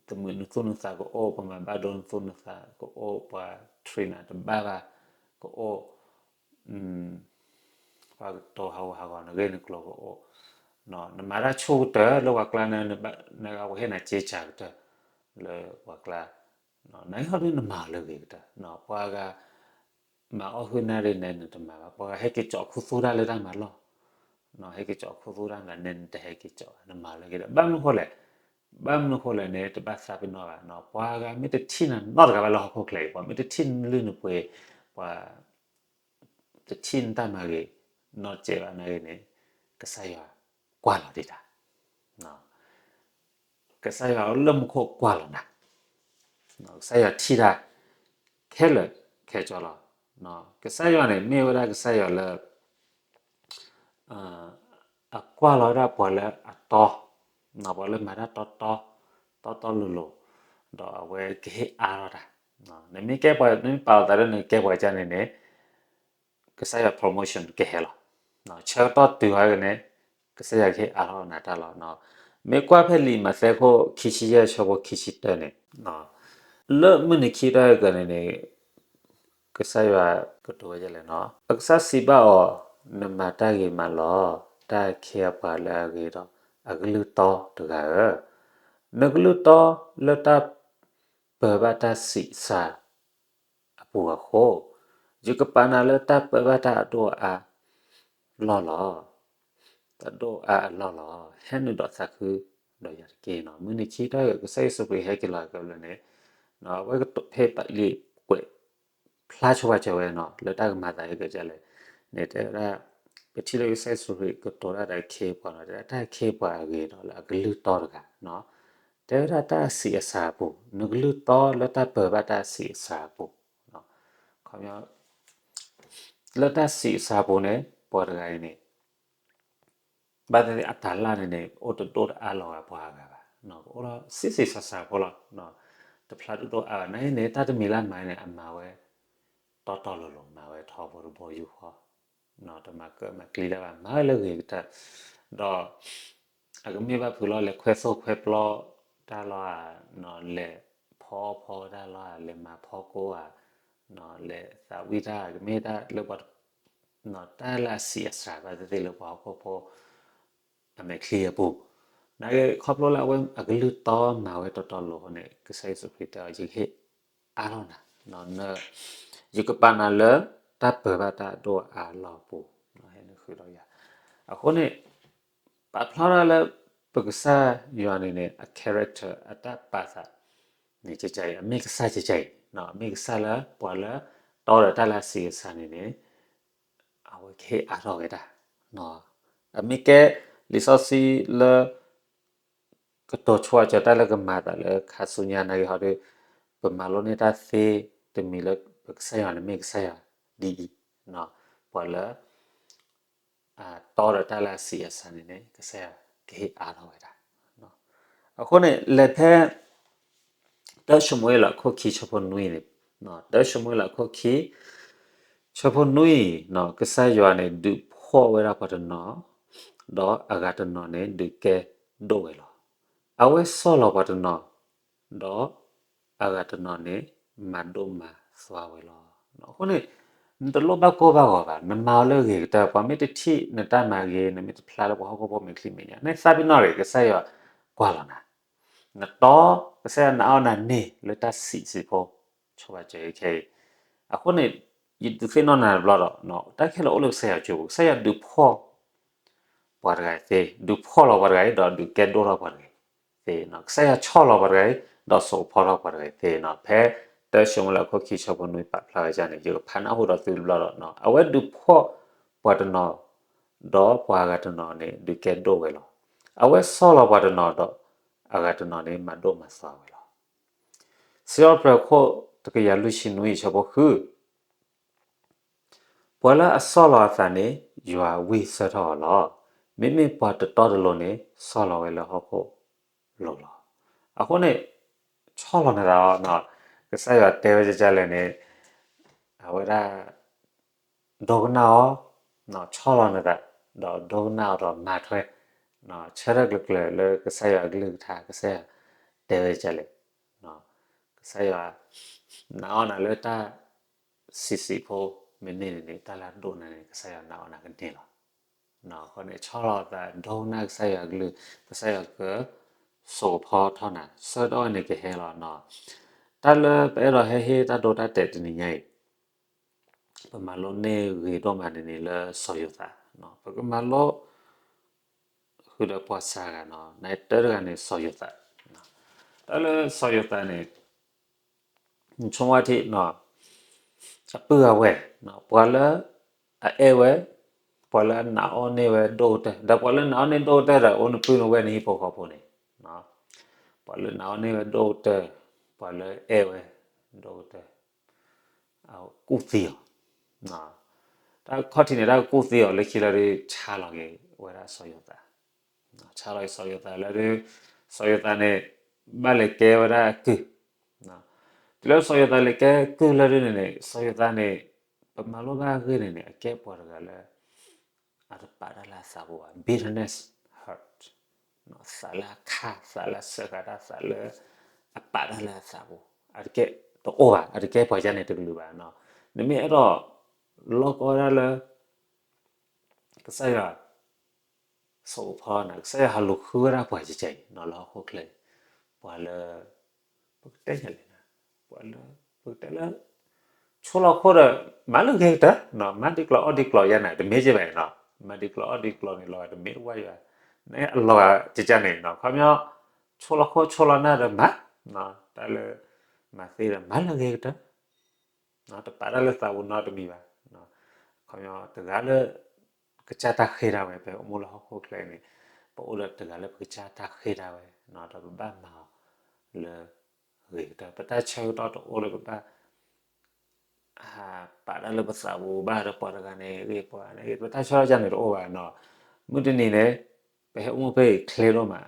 တမုာ်နသူၣ်နသးကအိၣ်, ပှၤမၤဘၣ်ဒိနသူၣ်နသးကအိၣ်, ပှၤ treat နၤတဘၣ်ဘၣ်ကအိၣ်, ပှၤကတိၤဟးဂူာ်ဟးဂီၤနဂ့ၢ်နကျိၤကအိၣ်, နမၤတၢ်ဆိၣ်ကတၢၢ်လၢပှၤကျါန့ၣ် နဂၤပှၤဟ့ၣ်နၤစ့စးကတၢၢ် လၢပှၤကျါ, နဟီဒုနမၤအီၤလၢအဂ့ၤကတၢၢ်, ပှၤဂၤ မၤအီၣ်ဟုၣ်နၣ်ရံၣ်န့ၣ် နတမၤဘၣ်, ပှၤဂၤဟဲက့ၤကၠီးခူသူၣ်တၢ်လၢတၢ်မၤလီၢ်, ဟဲက့ၤကၠီးခူသူၣ်တၢ်မၤန့ၣ် နတဟဲက့ၤကၠီးဘၣ်, နမၤလၢအဂ့ၤဒီး ဘၣ်မနုၤဃိလဲၣ်, ဘၣ်မနုၤဃိလဲၣ်န့ၣ် တဘၣ်သးပ့ၤနီၣ်ဘၣ်, ပှၤဂၤမ့ၢ်တထံၣ်နၤနီတဂၤဘၣ်လၢဟီၣ်ခိၣ်ချၢအံၤ, ပှၤမ့ၢ်တထံၣ်နလုၢ်နပှ့ၤ, ပှၤ တထံၣ်နတၢ်မၤဂ့ၤ နီတစဲးဘၣ်နာ်ဂ့ၤန့ၣ် ကစၢ်ယွၤကွၢ်လီၤတံၢ်တၢ်, ကစၢ်ယွၤလၢမူခိၣ်ကွၢ်လီၤနၤ, ကစၢ်ယွၤထံၣ်တၢ်ခဲလၢာ်ခဲဆ့လီၤ. ကစၢ်ယွၤန့ၣ် မ့ၢ်ဝဲဒၣ်ကစၢ်ယွၤလၢ အကွၢ်လီၤဝဲဒၣ်ပှၤလၢအတီ, ပှၤလၢမၤတၢ်တီတီ, တီတီလိၤလိၤ, ဒီးအဝဲကဟ့ၣ်အါထီၣ်တၢ်, နမ့ၢ်ကဲပှၤ နမ့ၢ်ပာ်လီၤသးလၢနကဲပှၤကစၢ်န့ၣ်န့ၣ် ကစၢ်ယွၤ promotion ကဟဲလီၤ. ဆၢကတီၢ်တုၤဟဲက့ၤန့ၣ် ကစၢ်ယွၤကဟ့ၣ်အါထီၣ်နၤတၢ်လီၤ. မ့ၢ်ကွၢ်ဖဲလံာ်မးသဲခိၣ်ခံဆံယဲၢ်ဆၢဖိခံဆံတၢန့ၣ်, လၢမုၢ်နံၤခံကတၢၢ်အကန့ၣ်န့ၣ် ကစၢ်ယွၤကတိၤဝဲဒ်လဲၣ်နီၤ, အကစၢ်စံးဘၣ်အီၤ, နမၤတၢ်ဂ့ၤမးလီၤ, တၢ်ခဲအပှၤလၢအဂ့ၤဒီး အကလုၢ်တီတဂၤဧၢ, နကလုၢ်တီလၢတၢ်ပၢၤဘၣ်တၢ်ဆံးအစှၤ အပူၤအဃိ, ယကပာ်နၤလၢတၢ်ပၢဘၣ်တၢ်အဒိၣ်အါလီၢ်လီၤ. တၢ်ဒိၣ်အါအလီၢ်လီၤ. ဟဲနုာ်ဒီးသးခုဒီးယၤတက့ၢ်နီၤ. မုၢ်နံၤခံကတၢၢ် ကစၢ်ယ့ၣ်ၡူးခရံာ်ဟဲက့ၤလီၤကဘျီန့ၣ်, အဝဲကဖဲပလံာ်ကွဲးဖျါဆိပာ်စၢၤဝဲနီၤ လၢတၢ်ကမၤသးဒ်လဲၣ်န့ၣ် တဲဝဲဒၣ် ပထံၣ်လၢကစၢ်ယ့ၣ်ၡူးခရံာ်ကတိၤတၢ်ဒီးခ့ပှၤနီၤ တဲဝဲဒၣ်တၢ်ခ့ပှၤအဂ့ၤဒီးလၢအကလုၢ်တီတဂၤ, တဲဝဲဒၣ်တၢ်ဆံးအစှၤအပူၤ, နကလုၢ်တီလၢတၢ်ပၢဘၣ်တၢ်ဆံးအစှၤအပူၤ, ခီပညီ လၢတၢ်ဆံးအစှၤအပူၤန့ၣ် ပှၤတဂၤအံၤန့ၣ် ဘၣ်သ့ၣ်သ့ၣ်အတၢ်လၢ်န့ၣ်န့ၣ် အိၣ်တဒိၣ်တအါလီၤဂာ်ပှၤဂၤဘၣ်, ကအိၣ်ဒီးဆံးဆံးစှၤစှၤဖိလီၤ. တဖျါဒိၣ်ဒိၣ်အါဘၣ် နာ်က့န့ၣ် တၢ်တမံၤလၢအမၤန့ၣ် အမၤဝဲ တီတီလိၤလိၤ မၤဝဲထီဘိတဘိယူၢ်ဃီ, တမၤကၢၣ်မၤကျံတၢ်ဘၣ် မၤဝဲလၢဂ့ၤကတၢၢ်, ဒီး အကမ့ၢ်ဘၣ်ဖုးလီၤ လဲၤခွဲသိၣ်ခွဲပျီတၢ်လီၤဧါ, လဲၤဖီဖီတၢ်လီၤဧါ, လဲၤမၤဖီကိဧါ, လဲၤသးဝံၣ်တၢ် ကမ့ၢ်တၢ်လၢပှၤ တၢ်လၢအဆံးအစှၤဘၣ်သ့ၣ်သ့ၣ်လၢပှၤဟီၣ်ခိၣ်ဖိ အမဲာ်ချံအပူၤ, နာ်က့ ခီဖျိလၢအဝဲအကလုၢ်တီမၤဝဲတီတီလိၤအဃိန့ၣ် ကစၢ်ယ့ၣ်ၡူးခရံာ်တဲအီၤ ယကဟ့ၣ်အါထီၣ်နၤ, ယကပာ်နၤလၢတၢ်ပၢဘၣ်တၢ်အဒိၣ်အါလီၢ်အပူၤ, ဟဲနုာ်ဃုာ်ဒီးယၤ, အဃိန့ၣ် ပာ်ဖျါထီၣ်လၢ ပကစၢ်ယွၤန့ၣ်န့ၣ် အ character အတၢ်ပာ်သးန့ၣ် ကကဲအံၤ အမ့ၢ်ကစၢ်ကကဲအံၤ, အမ့ၢ်ကစၢ်လၢပှၤလၢတီဒီးတၢ်လၢအဆံးအစှၤန့ၣ်န့ၣ် အဝဲကဟ့ၣ်အါထီၣ်ဝဲဒၣ်, အမ့ၢ်ကဲလံာ်စီဆှံလၢ ကတိၤဆိအစၢၤတၢ်လၢကမၤအသးလၢခါဆူညါနာ်က့ဟီဒီး ပမၤလိန့ၢ်တၢ်သ့တမံၤလၢပကစၢ်ယွၤန့ၣ်မ့ၢ်ကစၢ်ယွၤဒ်အံၤ, ပှၤလၢ တီဒီးတၢ်လၢအဆံးအစှၤန့ၣ်န့ၣ် ကစၢ်ယွၤကဟ့ၣ်အါထီၣ်ဝဲဒၣ်, အဃိန့ၣ် လဲၤဖဲ တၢၡမူၤအ့လးခိၣ်ခံဆၢဖိနွံန့ၣ်, တၢၡမူၤအ့လးခိၣ်ခံ ဆၢဖိနွံ, ကစၢ်ယွၤန့ၣ် ဒုးဖှီၣ်ဝဲဒၣ်ပှၤတနီၤ, ဒီးအဂၤတနီၤန့ၣ် ဒုးကဲဒိၣ်ဝဲလီၤ. အဝဲဆီၣ်လီၤပှၤတနီၤ, ဒီးအဂၤတနီၤန့ၣ် မၤဒိၣ်မၤသွါဝဲလီၤ. အဃိန့ၣ် နတလိၣ်ဘၣ်ကိၢ်ဘၣ်ဂီၤဘၣ်, နမၤအီၤလၢအဂ့ၤကတၢၢ်, ပှၤမ့ၢ်တထံၣ်နတၢ်မၤဂ့ၤ, နမ့ၢ်တဖျါလၢပှၤဟီၣ်ခိၣ်ဖိမဲာ်ချံမဲာ်ညါ, နသးပ့ၤနီၣ်ရ့ၣ် ကစၢ်ယွၤကွၢ်လီၤနၤ, နတီ ကစၢ်ယွၤနာ်အီၣ်နၤန့ၢ်လၢတၢ်ဆံးဆံးဖိ, ဆိပာ်စၢၤခဲအံၤ, အဃိန့ၣ် ယဒုးသ့ၣ်နီၣ်နၤတဘျီဒီး တၢ်ခဲလၢာ်အိၣ်လၢကစၢ်ယွၤကၠိပူၤ, ကစၢ်ယွၤဒုးဖှီၣ်ပှၤတဂၤအံၤသ့, ဒုးဖှီၣ်လီၤပှၤတဂၤအံၤ ဒီးဒုးကဲဒိၣ်ထီၣ်ပှၤတဂၤအံၤသ့, ကစၢ်ယွၤဆီၣ်လီၤပှၤတဂၤအံၤ ဒီးစိာ်ဖှီၣ်ထီၣ်ပှၤတဂၤအံၤသ့, ဖဲတၢၡမူၤအ့လးခိၣ်ခံဆၢဖိနွံပာ်ဖျါဝဲဒ်န့ၣ် ယကဖးနၢ်ဟူဒီးသုတဘျီဒီး အဝဲဒုးဖှီၣ်ပှၤတနီၤ ဒီးပှၤအဂၤတနီၤန့ၣ် ဒုးကဲဒိၣ်ဝဲလီၤ. အဝဲဆီၣ်လီၤပှၤတနီၤဒီး အဂၤတနီၤန့ၣ် မၤဒိၣ်မၤသီဝဲလီၤ. စံးထီၣ်ပတြၢၤခိၣ်တကယၤလွံၢ်ဆံနွံအဆၢဖိဃု, ပှၤလၢအဆီၣ်လီၤအသးန့ၣ် ယွၤဝံၢ်ဆၢထၢၣ်အီၤလီၤ. မ့မ့ၢ်ပှၤတတီတလိၤန့ၣ် ဆီၣ်လီၤဝဲလၢဟီၣ်ခိၣ်လိၤလီၤ. အဃိန့ၣ် ဆီၣ်လီၤနသးအီၤ, ကစၢ်ယွၤတဲဝဲဒ်လဲၣ်န့ၣ် အဝဲဒၣ် ဒိကနၣ်အီၤ, ဆီၣ်လီၤနသး, ဒီးဒိကနၣ်အီၤဒီးမၤထွဲ, ဆၢထၢၣ်ကျၢၤကျၢၤလၢကစၢ်ယွၤအကလုၢ်ကထါ ကစၢ်ယွၤတဲဝဲဒ်လဲၣ်, ကစၢ်ယွၤ နာ်အီၣ်နၤလၢတၢ်ဆံးဆံးဖိမ့ၢ်န့ၢ်န့ၣ်န့ၣ် တၢ်လၢအဒိၣ်နၤန့ၣ် ကစၢ်ယွၤနာ်အီၣ်နၤကန့ၢ်လီၤ. အဃိန့ၣ် ဆီၣ်လီၤသး ဒိကနၣ်ကစၢ်ယွၤအကလုၢ်, ကစၢ်ယွၤကစိာ်ကဖီထီၣ်နၤ, ဆၢကတီၢ်န့ၣ်ကဟဲလီၤ. တၢ်လၢပအဲၣ်ဒိးဟဲဟ့ၣ်တၢ်ဒိတၢ်တဲာ်တနံၤညါအံၤ ပမၤလိန့ၢ်ဂ့ၤဒိၣ်မးန့ၣ်န့ၣ်လၢစီၤယိၤသး, ပကမၤလိ ဃုာ်ဒီးပှၤစှၤဂၤနီၤ, နတၢတဂၤန့ၣ် စီၤယိၤသး, တၢ်လၢစီၤယိၤသးန့ၣ် ဆိကမိၣ်ထံ အပုၢ်အဝဲၢ်, ပှၤလၢအအဲၣ်ဝဲ, ပှၤလၢအနာ်အီၣ်န့ၢ်ဝဲဒိၣ်ကတၢၢ်, ဒီးပှၤလၢနာ်အီၣ်န့ၢ်ဒိၣ်ကတၢၢ်ဒီး အိၣ်နပုၢ်နဝဲၢ်နဟံၣ်ဖိဃီဖိန့ၣ်, ပှၤလၢနာ်အီၣ်န့ၢ်ဝဲဒိၣ်ကတၢၢ်, ပှၤလၢအဲၣ်ဝဲဒိၣ်ကတၢၢ် အကူၣ်သံအီၤ, တၢ်ခီၣ်ထံးန့ၣ် တၢ်ကကူၣ်သံအီၤ လၢခံလၢဒုးဆါလီၤက့ၤဝဲဒၣ်စီၤယိၤသး, ဆါလီၤက့ၤစီၤယိၤသးလၢဒုး စီၤယိၤသးန့ၣ် ဘၣ်လဲၤကဲဝဲဒၣ်အကုၢ်, တုၤလၢစီၤယိၤသးလဲၤကဲကုၢ်လၢဒုးန့ၣ်န့ၣ် စီၤယိၤသးန့ၣ် ပမၤလိဘၣ်အဂ့ၢ်န့ၣ်န့ၣ် အကဲပှၤတဂၤလၢ အတပာ်တၢ်လၢအသးပူၤဘၣ်, bitterness heart, သးလၢအခၣ် သးလၢအစၢဃာ်တၢ် သးလၢအပာ်တၢ်လၢအသးပူၤ အတကဲတအိၣ်ဘၣ်, အတကဲပှၤယါန့ၣ်တကလုာ်ဘၣ်နီၤ. နမ့ၢ်အဲၣ်ဒိးလီၢ်ကီဝဲဒၣ်လၢ ကစၢ်ယွၤ စိာ်ဖီနၤ, ကစၢ်ယွၤဟးလူၤဃုဝဲဒၣ်ပှၤကကဲအံၤနီၤ လၢဟီၣ်ခိၣ်ချၢအံၤ, ပှၤလၢ ပကတဲယၤလဲၣ်နၤ, ပှၤလၢ ပကတဲလၢ ဆိလီၤခိၣ်ဒီး မၤလၢဂ့ၤကတၢၢ်, မၤဒ်ကျိၤအီၣ်ဒ်ကျိၤယါန့ၣ် တမ့ၢ်ကဲဘၣ်နီၤ, မၤဒ်ကျိၤအီၣ်ဒ်ကျိၤန့ၣ် လီၤဂာ်တမ့ၢ်တဝၢ်ယွၤ, အလီၤဂာ်ကကန့ၣ်နီၤ, ခီပညီ ဆိလီၤခိၣ်ဆိလီၤနၢ်ဒီးမၤ, တၢ်လၢ မၤသ့ဒီး မၤလၢဂ့ၤကတၢၢ် တပာ်တၢ်လၢသးပူၤနီတမံၤဘၣ်. ခီပညီတဂၤလၢ ကစၢ်တၢ်ဃ့တၢ်ဝဲ ပအိၣ်မူလၢဟီၣ်ခိၣ်ချၢန့ၣ် ပအိၣ်ဒီးတဂၤလၢပကစၢ်တၢ်ဃ့တၢ်ဝဲ ဒီးပဘၣ်မၤအီၤလၢဂ့ၤကတၢၢ်, ပတၢ်ဆၢကတီၢ်တအိၣ်လၢပဘၣ် ပာ်တၢ်လၢပသးပူၤဘၣ်ဒီးပှၤတဂၤန့ၣ်ဂ့ၤ ပှၤန့ၣ်ဂ့ၤ ပတၢ်ဆၢကတီၢ်န့ၣ်တအိၣ်ဘၣ်နီၤ. မုၢ်တနံၤန့ၣ် ပဟဲအိၣ်မူဖဲအံၤချ့ဒိၣ်မး,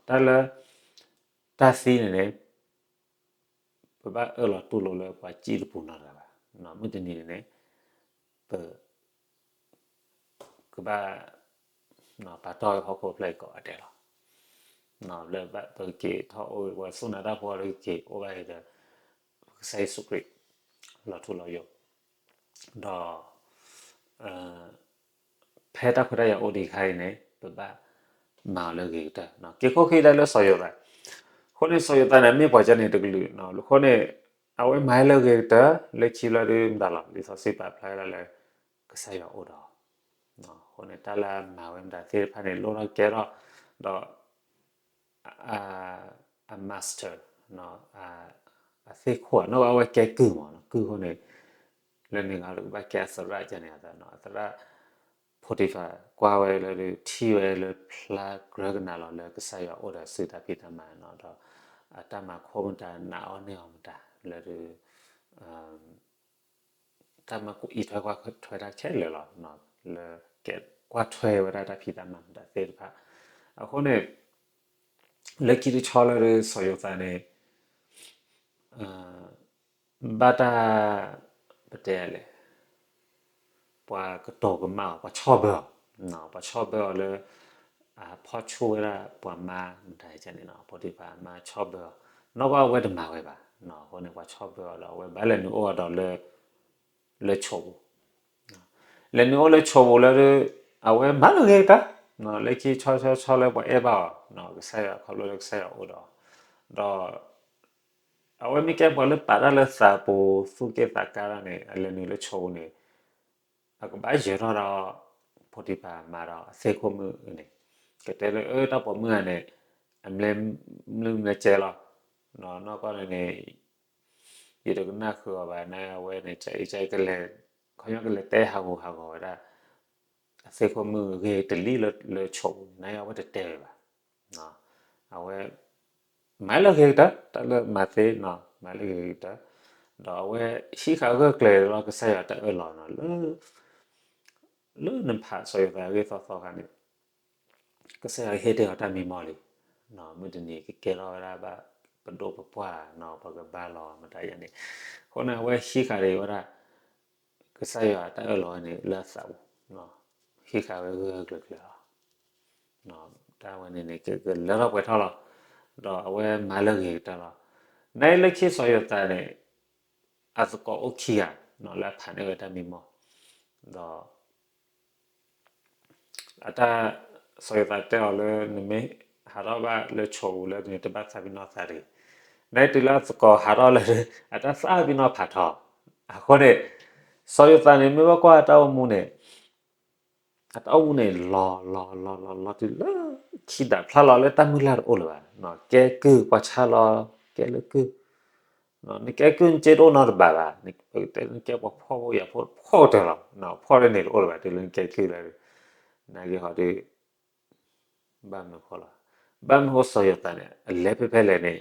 တၢ်လၢ တၢ်သံန့ၣ်န့ၣ် ပဘၣ်အၢၣ်လီၤတူၢ်လိာ်လၢပှၤစံၣ်တပူၤနီတဂၤဘၣ်. မုၢ်တနံၤန့ၣ်န့ၣ် ပ ကဘၣ် ပာ်တီၢ်ဝဲဟီၣ်ခိၣ်ဖျၢၣ်အံၤကိးဂၤဒဲးလီၤ. လၢပကက့ၤထီၣ်အိၣ်ဝဲ ပှၤစူၢ်နာ်တၢ်ဖိဒီးက့ၤအိၣ်ဘၣ်အံၤဒီး ကစၢ်ယ့ၣ်ၡူးခရံာ် လီၤထူလီၤယိာ် ဒီး ဖဲတၢ်ခွဲးတၢ်ယာ်အိၣ်ဒံးအခါအံၤန့ၣ် ပဘၣ်မၤအီၤလၢဂ့ၤကတၢၢ်, က့ၤခိၣ်ခံဒၣ်လၢစီၤယိၤသး, အဃိန့ၣ်စီၤယိၤသးန့ၣ် မ့ၢ်ပှၤကန့ၣ်တကလုာ်, အဃိန့ၣ် အဝဲမၤဝဲလၢဂ့ၤကတၢၢ် လၢခံလၢဒုးမတၤလီၤ လံာ်စီဆှံပာ်ဖျါဝဲဒၣ်လၢ ကစၢ်ယွၤအိၣ်ဒီး အဃိန့ၣ် တၢ်လၢအမၤဝဲမတၤသ့ၣ်တဖၣ်န့ၣ် လိၣ်ထီၣ်ကဲထီၣ် ဒီး အ master အသ့ၣ်ခိၣ်နီၢ်ကီၢ် အဝဲကဲကုၢ်မး ကုၢ်အဃိန့ၣ် လၢန့ၣ်ဂၤလၢကဘၣ်ကဲအသရၣ်ကန့ၣ်အသးနီၤ အသရၣ် ဖိတံဖၤ ကွၢ်ဝဲလၢဒုးထံၣ်ဝဲလၢဖျါကြၢးကနၤလီၤလၢကစၢ်ယွၤအိၣ်ဒီးစုတၢ်ဖံးတၢ်မၤနီၤ ဒီးအတၢ်မၤခိၣ်မတၤ နာ်အီၣ်န့ၢ်အီၤမတၤ လၢဒုး တၢ်မၤကူအံးထွဲကွၢ်ထွဲတၢ်ခဲလၢာ်လီၤ လၢကဲကွၢ်ထွဲဝဲဒၣ် တၢ်ဖံးတၢ်မၤမတၤသ့ၣ်တဖၣ် အဃိန့ၣ် လၢခံတဆီလၢဒုးစီၤယိၤသးန့ၣ် ဘၣ်တၢ် ပတဲလဲၣ် ပှၤကတိၤကမၣ်အီၤ ပှၤဆီၣ်ဘၢအီၤ ပှၤဆီၣ်ဘၢအီၤလၢ အဖီၣ်ဆူၣ်ဝဲဒၣ်ပှၤမါမတၤန့ၣ်နီၤ ဖိတံဖၤမါဆီၣ်ဘၢအီၤ နီၢ်ကီၢ်အဝဲတမၤဝဲဘၣ် အဃိန့ၣ် ပှၤဆီၣ်ဘၢအီၤဒီး အဝဲဘၣ်လဲၤနုာ်အိၣ်အီၤဒီးလၢ လၢဆိးပူၤ လဲၤနုာ်အိၣ်လၢဆိးပူၤလၢ အဝဲမၤလၢဂ့ၤကတၢၢ် လၢခံဆီဆီဆီလၢပှၤအဲၣ်ဘၣ်အီၤ ကစၢ်ယွၤခီဖျိလၢကစၢ်ယွၤအိၣ်ဒီး ဒီး အဝဲမ့ၢ်ကဲပှၤလၢပာ်တၢ်လၢသးပူၤ သူၣ်က့ၣ်သးကါတၢ်န့ၣ် အလဲၤနုာ်လၢဆိပူၤန့ၣ် အကဘၣ်ယၢၤထီၣ်ဒီး ဖိတံဖၤမၤဒီးအသ့ၣ်ခိၣ်မုၣ်န့ၣ် ကတဲလၢအတၢ်ပိာ်မုၣ်ဧါန့ၣ် အမ့ၢ်မုၢ်မ့ၢ်ကဲလီၤ. နီၢ်ကီၢ်န့ၣ်န့ၣ် ယတကနၣ်ဃုာ်အီၤဘၣ် နဝဲန့ၣ် ကအံၤကလဲၤ ခီညီကလဲၤတဲဟးဂူာ်ဟးဂီၤဝဲဒၣ် အသ့ၣ်ခိၣ်မုၣ်ဂ့ၤတလံၣ်လၢဆိပူၤန့ၣ် နဝဲတတဲဝဲဘၣ်. အဝဲ မၤလၢဂ့ၤကတၢၢ် တၢ်လၢမၤသ့နီၤ မၤလၢဂ့ၤကတၢၢ်, ဒီးအဝဲဟံးဃာ်ဂၢၢ်ကျၢၤလီၤ ကစၢ်ယွၤတၢ်အၢၣ်လီၤနီၤ လၢ လၢနဖးစီၤယိၤသးအဂ့ၢ်သီသီခါန့ၣ် ကစၢ်ယွၤဟ့ၣ်တ့ၢ်အီၤတၢ်မံမီၢ်လံ, မုၢ်တနံၤကကဲထီၣ်ဝဲဒၣ်ဘၣ်ပဒိၣ်ပပှၢ်နီၤ ပကဘါလီၤမတၤယၤန့ၣ်, အဃိန့ၣ် အဝဲဟံးဃာ်ဒံးဝဲဒၣ် ကစၢ်ယွၤတၢ်အၢၣ်လီၤဝဲန့ၣ် လၢအသးပူၤ, ဟံးဃာ်ဝဲဂၢၢ်ဂၢၢ်ကျၢၤကျၢၤလီၤ. တၢ်ဝဲန့ၣ်န့ၣ် ကလၢထီၣ်ပှဲၤထီၣ်လီၤ, ဒီးအဝဲမၤလၢဂ့ၤကတၢၢ်လီၤ. နလၢခံစီၤယိၤသးန့ၣ် အသကိးအိၣ်ခံဂၤ လၢအဖးန့ၢ်ဝဲတၢ်မံမီၢ်, ဒီး အတၢ် စီၤယိၤသးတဲအီၤလၢ နမ့ၢ်ဟးထီၣ်ဘၣ်လၢဆိပူၤလၢန့ၣ် တဘၣ်သးပ့ၤနီၣ်သးတဂ့ၤ, နတုၤလၢအသကိးဟးထီၣ်လၢ အတၢ်သးပ့ၤနီၣ်ဖးထီ, အဃိန့ၣ် စီၤယိၤသးန့ၣ် မ့ၢ်ဘၣ်ကွၢ်အတၢ်အိၣ်မူန့ၣ် အတၢ်အိၣ်မူန့ၣ် လီၤလီၤလီၤလီၤလီၤတုၤလၢ ခံဒးဖျါလီၤလၢတၢ်မုၢ်လၢ်တအိၣ်လၢၤဘၣ်, ကဲကုၢ်ပှၤဆါလီၤ ကဲလၢကုၢ်, နကဲကုၢ်နစ့တအိၣ်နီတဘ့ၣ်ဘၣ်, နကဲပှၤဖှီၣ်ဖိယာ်ဖိဖှီၣ်ကတၢၢ်လီၤ, ဖှီၣ်လၢန့ၣ်တအိၣ်လၢၤဘၣ် တုၤလၢနကဲကုၢ်လၢ နာ်က့ဟီဒုး ဘၣ်မနုၤဃိလီၤ, ဘၣ်မနုၤဃိစီၤယိၤသးန့ၣ် အလဲၤဖဲဖဲလဲၣ်န့ၣ်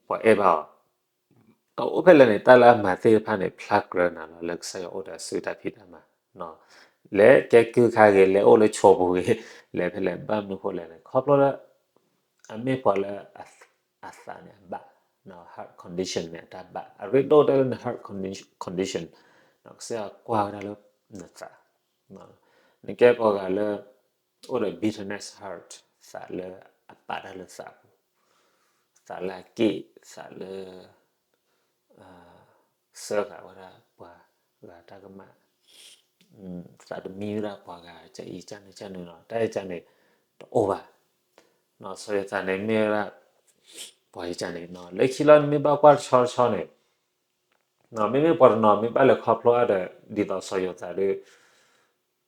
ပှၤအဲၣ်ဘၣ်အီၤ, တအိၣ်ဖဲလဲၣ်န့ၣ် တၢ်လၢအမၤသ့ၣ်တဖၣ်န့ၣ် ဖျါကြၢးနၤလီၤ လၢကစၢ်ယွၤအိၣ်ဒီးအစုတၢ်ဖံးတၢ်မၤ, လဲၤကဲကုၢ်ခါဂ့ၤ လဲၤအိၣ်လၢဆိပူၤဂ့ၤ လဲၤဖဲလဲၣ် ဘၣ်မနုၤဃိလဲၣ်န့ၣ် ခီဖျိလၢ အမ့ၢ်ပှၤလၢ အသးန့ၣ်အဘၣ်, heart condition န့ၣ်အတၢ်ဘၣ် အရ့ဒိၣ်တဲလၢန heart condition, ကစၢ်ယွၤကွၢ်ဝဲဒၣ်လၢနသး, နကဲပှၤဂၤလၢ အိၣ်ဒီး bitterness heart သးလၢအပာ်တၢ်လၢသးပူၤ, သးလၢအက့ၣ် သးလၢ စၢဃာ်ဝဲဒၣ်ပှၤဂၤတၢ်ကမၣ်, သးတမံဝဲဒၣ်ပှၤဂၤ ကအံၤကန့ၣ်ကန့ၣ်နီၤ တၢ်အံၤကန့ၣ် တအိၣ်ဘၣ်, စီၤယိၤသးန့ၣ်မ့ၢ်ဝဲဒၣ် ပှၤအံၤကန့ၣ်နီၤ လၢခံလီၤနမ့ၢ်ဘၣ်ကွၢ်တဆီတဆီန့ၣ် မ့မ့ၢ်ပှၤတနီၤမ့ၢ်ဘၣ်လဲၤခီဖျိအါဒီး ဒ်သိးစီၤယိၤသးဒီး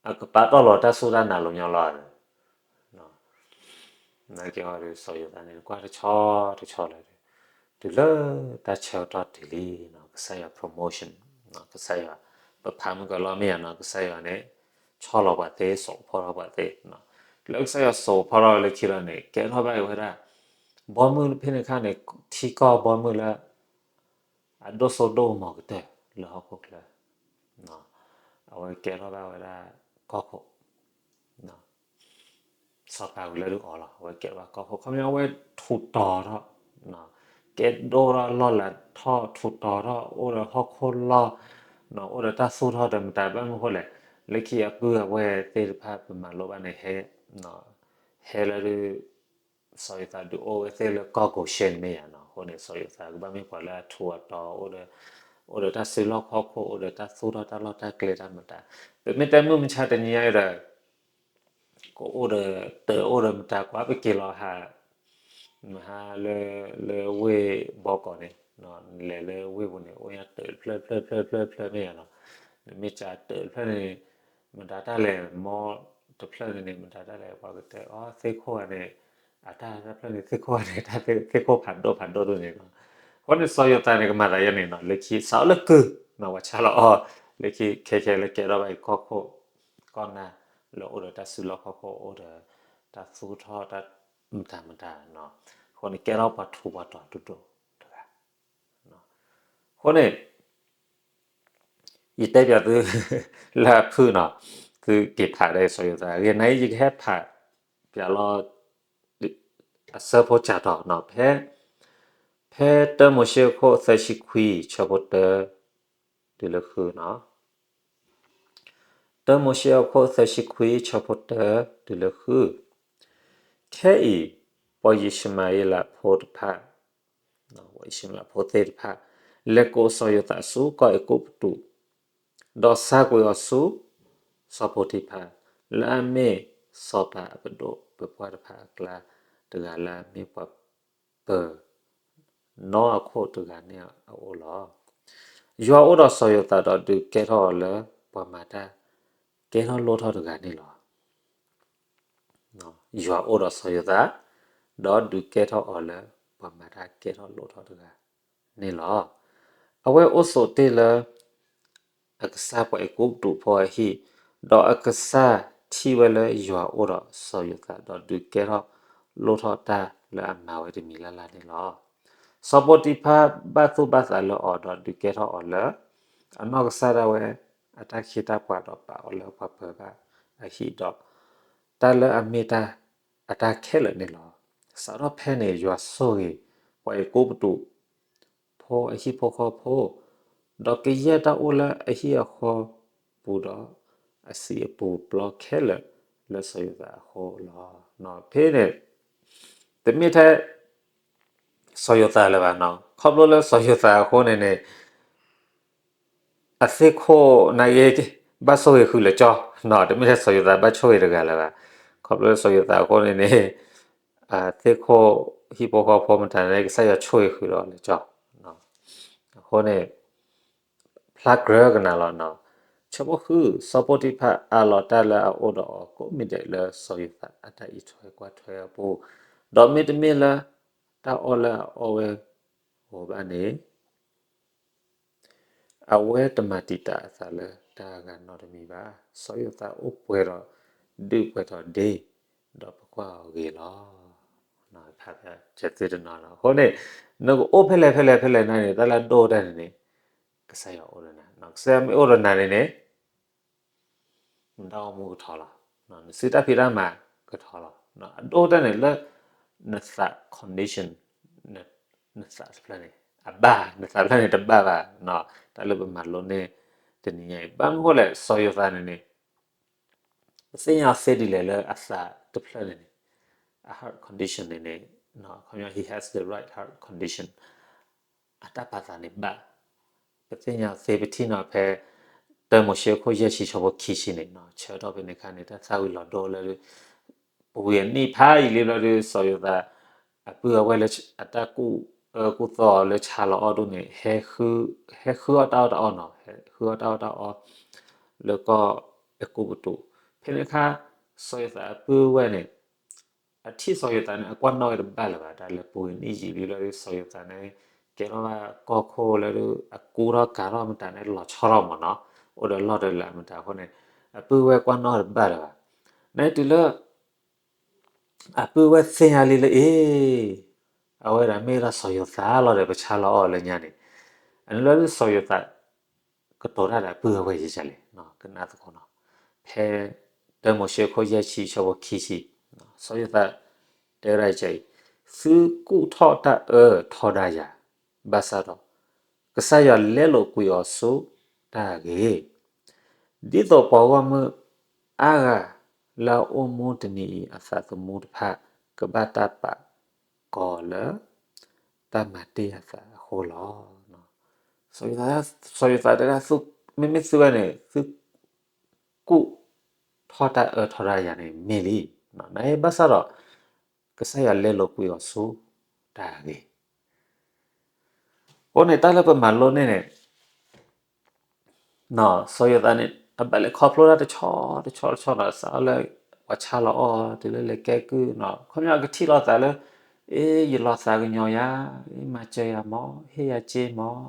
အကပာ်တီၢ်လီၤတၢ်စူၢ်တၢ်နာ်လီၤညီလီၤ. နာ်က့ဟီဒီး စီၤယိၤသးန့ၣ် ကွၢ်တဆီတဆီလၢ တုၤလၢတၢ်ဆၢကတီၢ်တုၤလံနီၤ ကစၢ်ယွၤ promotion ကစၢ်ယွၤ ပဖးမုၢ်ကလီမ့ၢ်ယါနီၤ ကစၢ်ယွၤန့ၣ် ဆီလီၤပှၤသ့ စိာ်ဖီထီၣ်ပှၤသ့, လၢကစၢ်ယွၤစိာ်ဖီထီၣ်လၢခံလီၤန့ၣ် ကဲထီၣ်ဘၣ်အံၤဝဲဒၣ် ဘီမုၢ်ဖဲန့ၣ်အခါန့ၣ် ထံကီၢ်ဘီမုၢ်လၢ အဒိၣ်စိဒိၣ်ကမီၤကတၢၢ်လၢဟီၣ်ခိၣ်ချၢ, အဝဲကဲထီၣ်ဘၣ်ဝဲဒၣ်ကီၢ်ခိၣ် စီၤပၤဝံၤလၢဒုးအီၤလီၤ အဝဲကဲထီၣ်ဘၣ်ကီၢ်ခိၣ် ခီပညီအဝဲထူးတီၤထီၣ်, ကဲဒိၣ်ထီၣ်လီၢ်လၤထီၣ်ထူးတီၤထီၣ် အိၣ်ဒီးဟီၣ်ခိၣ်လီၢ်, အိၣ်ဒီးတၢ်သူၣ်ထီၣ်ဒီးမတၤဘၣ်မနုၤဃိလဲၣ်, လၢခံအပုၢ်အဝဲၢ်သ့ၣ်တဖၣ်ပမၤလိဘၣ်န့ၣ် ဟဲလၢဒုး စီၤယိၤသးဒုးအိၣ်ဝဲသ့ၣ်လၢကီၢ်ကိၤၡ့ၣ်မ့ၢ်ယါနီၤ အဃိန့ၣ် စီၤယိၤသးကဘၣ်မ့ၢ်ပှၤလၢအထူးအတီၤ အိၣ်ဒီးတၢ်စုလီၢ်ခီၣ်ခိၣ် အိၣ်ဒီးတၢ်သူၣ်ထီၣ်တၢ်လီၢ်တၢ်ကျဲတၢ်မတၤ, ပမ့ၢ်တဲမုၢ်မဆါတနံၤညါဒီး ကအိၣ်ဒီးတၢ်အိၣ်ဒီးမတၤကွၢ်ပက့ၤလီၤဟး မဟါလၢ လၢဝ့ၢ်ဘီကီးန့ၣ် လဲၤလၢဝ့ၢ်ပူၤန့ၣ် အိၣ်ညါတၢ်တဖျၢၣ်တဖျၢၣ်တဖျၢၣ်တဖျၢၣ်တဖျၢၣ်မ့ၢ်ယါနီၤ, နမ့ၢ်ကးတၢ်တဖျၢၣ်န့ၣ် မတၤတၢ်လဲၣ် မ့ၢ်တဖျၢၣ်န့ၣ်န့ၣ် မတၤတၢ်လဲၣ် ပှၤကတဲအီၤသ့ၣ်ခိၣ်ဂၤန့ၣ် အတၢ်တဖျၢၣ်န့ၣ် သ့ၣ်ခိၣ်ဂၤန့ၣ် တၢ်သ့ၣ်ခိၣ်ဖးဒိၣ်ဖးဒိၣ်ဒိၣ်န့ၣ်နီၤ, အဃိန့ၣ် စီၤယိၤသးန့ၣ် ကမၤသးယဲန့ၣ်နီၤ လၢခံစးအီၤလၢကုၢ်နီၤ ပှၤဆါလီၤအီၤ လၢခံခဲခဲလၢကဲထီၣ်ဘၣ်အံၤကီၢ်ခိၣ် ကီၢ်နၢ် လၢအိၣ်ဒီးတၢ်စုလီၢ်ခီၣ်ခိၣ် အိၣ်ဒီးတၢ်သူၣ်ထီၣ်တၢ်မတၤမတၤနီၤ, အဃိန့ၣ် ကဲထီၣ်ပှၤထူးပှၤတီၤဒိၣ်ဒိၣ်တဂၤ အဃိန့ၣ် ယတဲပၠးသု လၢအဖုၣ်နီၤ, သုက့ၤဖးဒီးစီၤယိၤသး ဂ့ၤနၤအံၤ ယကဟဲဖးပၠးလီၤ အဆၢဖိစၢ်တီၤနီၤ, ဖဲ ဖဲတၢမိၤၡ့အခိၣ်သၢဆံခွံ ဆၢဖိတၢ တုၤလၢဃုနီၤ, တၢမိၤၡ့အခိၣ်သၢဆံခွံ ဆၢဖိတၢ တုၤလၢဃု, ခဲအံၤ ပှၤယံၡမၤဧ့လးဖိတဖၣ် ပှၤယံၡမၤဧ့လးဖိသ့ၣ်တဖၣ် လဲၤကိးစီၤယိၤသးဆူကီၢ်အဲၤကူပတူး, ဒီးစၢ်ကွံာ်အီၤဆူ စီၤပိၤတံဖၤ လၢအမ့ၢ်စီၤပၤအပဒိၣ်ပပှၢ်တဖၣ်အကျါ တဂၤလၢအမ့ၢ်ပှၤပၢၤ နီၢ်အခိၣ်တဂၤန့ၣ်အအိၣ်လီၤ. ယွၤအိၣ်ဒီးစီၤယိၤသးဒီးဒုးကဲထီၣ်အီၤလၢပှၤမၤတၢ်ကဲထီၣ်လိၣ်ထီၣ်တဂၤန့ၣ်လီၤ. ယွၤအိၣ်ဒီးစီၤယိၤသး, ဒီးဒုးကဲထီၣ်အီၤလၢပှၤမၤတၢ်ကဲထီၣ်လိၣ်ထီၣ်တဂၤန့ၣ်လီၤ. အဝဲအိၣ်ဆိးတ့ၢ်လၢ အကစၢ်ပှၤအဲၤကူပတူးဖိအဟံၣ်, ဒီးအကစၢ်ထံၣ်ဝဲလၢယွၤအိၣ်ဒီးစီၤယိၤသး ဒီးဒုးကဲထီၣ်လိၣ်ထီၣ်တၢ်လၢအမၤဝဲတမံၤလၢ်လၢ်န့ၣ်လီၤ. စီၤပိတံဖၢ်ဘၣ်သူၣ်ဘၣ်သးလၢအီၤ ဒီးဒုးကဲထီၣ်အီၤလၢ အနီၢ်ကစၢ်ဒၣ်ဝဲအတၢ်ခ့တၢ်ပှၤ ဒီးပာ်အီၤလၢပှၤပၢၤဘၣ်အဟံၣ်ဒီး တၢ်လၢအမ့ၢ်တၢ်အတၢ်ခဲလၢာ်န့ၣ်လီၤ. စးထီၣ်ဖဲန့ၣ် ယွၤဆိၣ်ဂ့ၤ ပှၤအဲၤကူပတူး ဖိအဟံၣ်ဖိဃီဖိ, ဒီးကယဲၢ်တၢ်အိၣ်လၢအဟံၣ်အဃီပူၤဒီး အစံာ်အပူၤပျီခဲလၢာ်လၢစီၤယိၤသးအဃိလီၤ. ဖဲန့ၣ် တမ့ၢ်ထဲ စီၤယိၤသးလၢၤဘၣ်နီၤ, ခီဖျိလၢစီၤယိၤသးအဃိန့ၣ်န့ၣ် အသ့ၣ်ခိၣ်နာ်က့ ဘၣ်ဆိၣ်ဂ့ၤဃုာ်လၢကၠီနီၤ, တမ့ၢ်ထဲစီၤယိၤသးဘၣ်ဆိၣ်ဂ့ၤတဂၤလၢၤဘၣ်. ခီဖျိလၢစီၤယိၤသးအဃိန့ၣ်န့ၣ် အသ့ၣ်ခိၣ်ဟံၣ်ဖိဃီဖိမတၤန့ၣ် ကစၢ်ယွၤဆိၣ်ဂ့ၤဃုာ်ဒီးလၢကၠီ. အဃိန့ၣ် ဖျါကြၢးကနၤလီၤနီၤ. ဆၢဖိဃု, စီၤပိတံဖၢ်အးလီၤတၢ်လၢအအိၣ်ဒီးအီၤကိးမံၤဒဲးလၢစီၤယိၤသးအတၢ်အံးထွဲကွၢ်ထွဲအပူၤ, ဒီးမ့တမ့ၢ်လၢ တၢ်အီၣ်လၢအအီၣ်ဝဲဂီၤဘၣ်န့ၣ် အဝဲတမၤတံာ်တာ်အသးလၢတၢ်အဂၤနီတမံၤဘၣ်. စီၤယိၤသးအိၣ်ပှဲၤဒီးဒုးပှဲၤထီၣ်ဒ့, ဒီးပကွၢ်အီၤဂ့ၤလီၤ. ဖဲသုတနီၤနီၤ အဃိန့ၣ် နကအိၣ်ဖဲလဲၣ်ဖဲလဲၣ်ဖဲလဲၣ်န့ၣ် တၢ်လၢအဒိၣ်တၢ်န့ၣ်န့ၣ် ကစၢ်ယွၤအိၣ်ဒီးနၤ, ကစၢ်ယွၤမ့ၢ်အိၣ်ဒီးနၤန့ၣ်န့ၣ် နတၢ်အိၣ်မူကထီလီၤ, နစုတၢ်ဖံးတၢ်မၤကထီလီၤ. အဒိၣ်တၢ်န့ၣ်လၢ နသး condition, နသးတဖျၢၣ်န့ၣ် အဘၣ်, နသးတဖျၢၣ်န့ၣ်တဘၣ်ဘၣ်, တၢ်လၢပမၤလိန့ၢ်တနံၤညါအံၤ ဘၣ်မနုၤဃိလဲၣ် စီၤယိၤသးန့ၣ်န့ၣ် ပသ့ၣ်ညါသ့ဒ်လဲၣ်လၢအသးတဖျၢၣ်န့ၣ်န့ၣ် အ heart condition န့ၣ်န့ၣ် ခီပညီ he has the right heart condition အတၢ်ပာ်သးန့ၣ်ဘၣ်. ပသ့ၣ်ညါသ့ပထံၣ်နီၤဖဲ တၢမိၤၡ့ခိၣ်ယဲၢ်ဆံဆၢဖိခံဆံန့ၣ် ဆၢထီၣ်ဖဲန့ၣ်အခါန့ၣ် တၢ်သၣ်ဝံၤလီၤဒိလၢ ပူၤကွံာ်အနံၣ်ဖးယံာ်လံဘျီဒုး စီၤယိၤသး အပုၢ်အဝဲၢ်လၢအတၢ်ကူၣ်အၢကူၣ်သီအီၤလၢဆါလီၤအီၣ်ဒိၣ်န့ၣ် ဟဲဃုအီၣ်တၢ်အီၣ်တၢ်အီနီၤ, ဟဲဃုအီၣ်တၢ်အီၣ်တၢ်အီ လၢကီၢ်အဲၤကူပတူး. ဖဲန့ၣ်အခါ စီၤယိၤသးအပုၢ်ဝဲၢ်န့ၣ် အထံၣ်စီၤယိၤသးန့ၣ် အကွၢ်နီၣ်ဝဲတဘၣ်လၢၤဘၣ်. တၢ်လၢပူၤကွံာ်နံၣ်ယံာ်လံဘျီဒုး စီၤယိၤသးန့ၣ် ကဲထီၣ်ဘၣ်ကီၢ်ခိၣ်လၢဒုး အကူထီၣ်ကၤထီၣ်မတၤန့ၣ် လီၤဆီထီၣ်မးနီၤ, အိၣ်ဒီးလီၢ်ဒီးလၤမတၤအဃိန့ၣ် အပုၢ်ဝဲၢ်ကွၢ်နီၣ်တဘၣ်လၢၤဘၣ်. နတုၤလၢ အပုၢ်ဝဲၢ်သ့ၣ်ညါလံလၢအံၤ အဝဲဒၣ်မ့ၢ်ဒၣ်စီၤယိၤသးလီၤဒီး ပဆါလီၤအီၣ်လၢညါန့ၣ်, အန့ၣ်လီၤဒုး စီၤယိၤသး ကတိၤတၢ်ဒီးအပုၢ်အဝဲၢ်ယကလဲၣ်, ကနၣ်သကိးနီၤ. ဖဲ တၢမိၤၡ့ခိၣ်ယဲၢ်ဆံဆၢဖိခံဆံ, စီၤယိၤသး တဲဝဲဒၣ်အံၤ, သုကူၣ်ထီၣ်တၢ်အၢထီဒါယၤ, ဘၣ်ဆၣ်ဒီး ကစၢ်ယွၤလဲလိာ်ကွံာ်အီၤဆူတၢ်အဂ့ၤ ဒ်သိးပှၤဂီၢ်မုၢ်အါဂၤလၢအအိၣ်မူတနံၤအံၤ အသးသမူတဖၣ် ကဘၣ်တၢ်ပာ်ကီၤလၢ တၢ်မၤတ့ၢ်အသးအဃိလီၤ. စီၤယိၤသးတဲဒၣ် မ့မ့ၢ်သုဝဲန့ၣ် သုကူၣ်ထီၣ်တၢ်အၢထီဒါယၤန့ၣ်မ့ၢ်လံ. နဘၣ်ဆၣ်ဒီး ကစၢ်ယွၤလဲလိာ်ကွံာ်အီၤဆူတၢ်အဂ့ၤ အဃိန့ၣ် တၢ်လၢပမၤလိန့ၢ်န့ၣ် စီၤယိၤသးန့ၣ် အဘၣ်လဲၤခီဖျိတၢ်တဆီတဆီတဆီဒီး စးထီၣ်လၢ ပှၤဆါလီၤအီၣ် တုၤလၢလဲၤကဲကုၢ်နီၤ ခီပညီကထံၣ်လိာ်သးလၢ အ့ ယလီၤသးကညီၤယၤ မၤစၢၤယၤမး ဟ့ၣ်ယၤစ့မး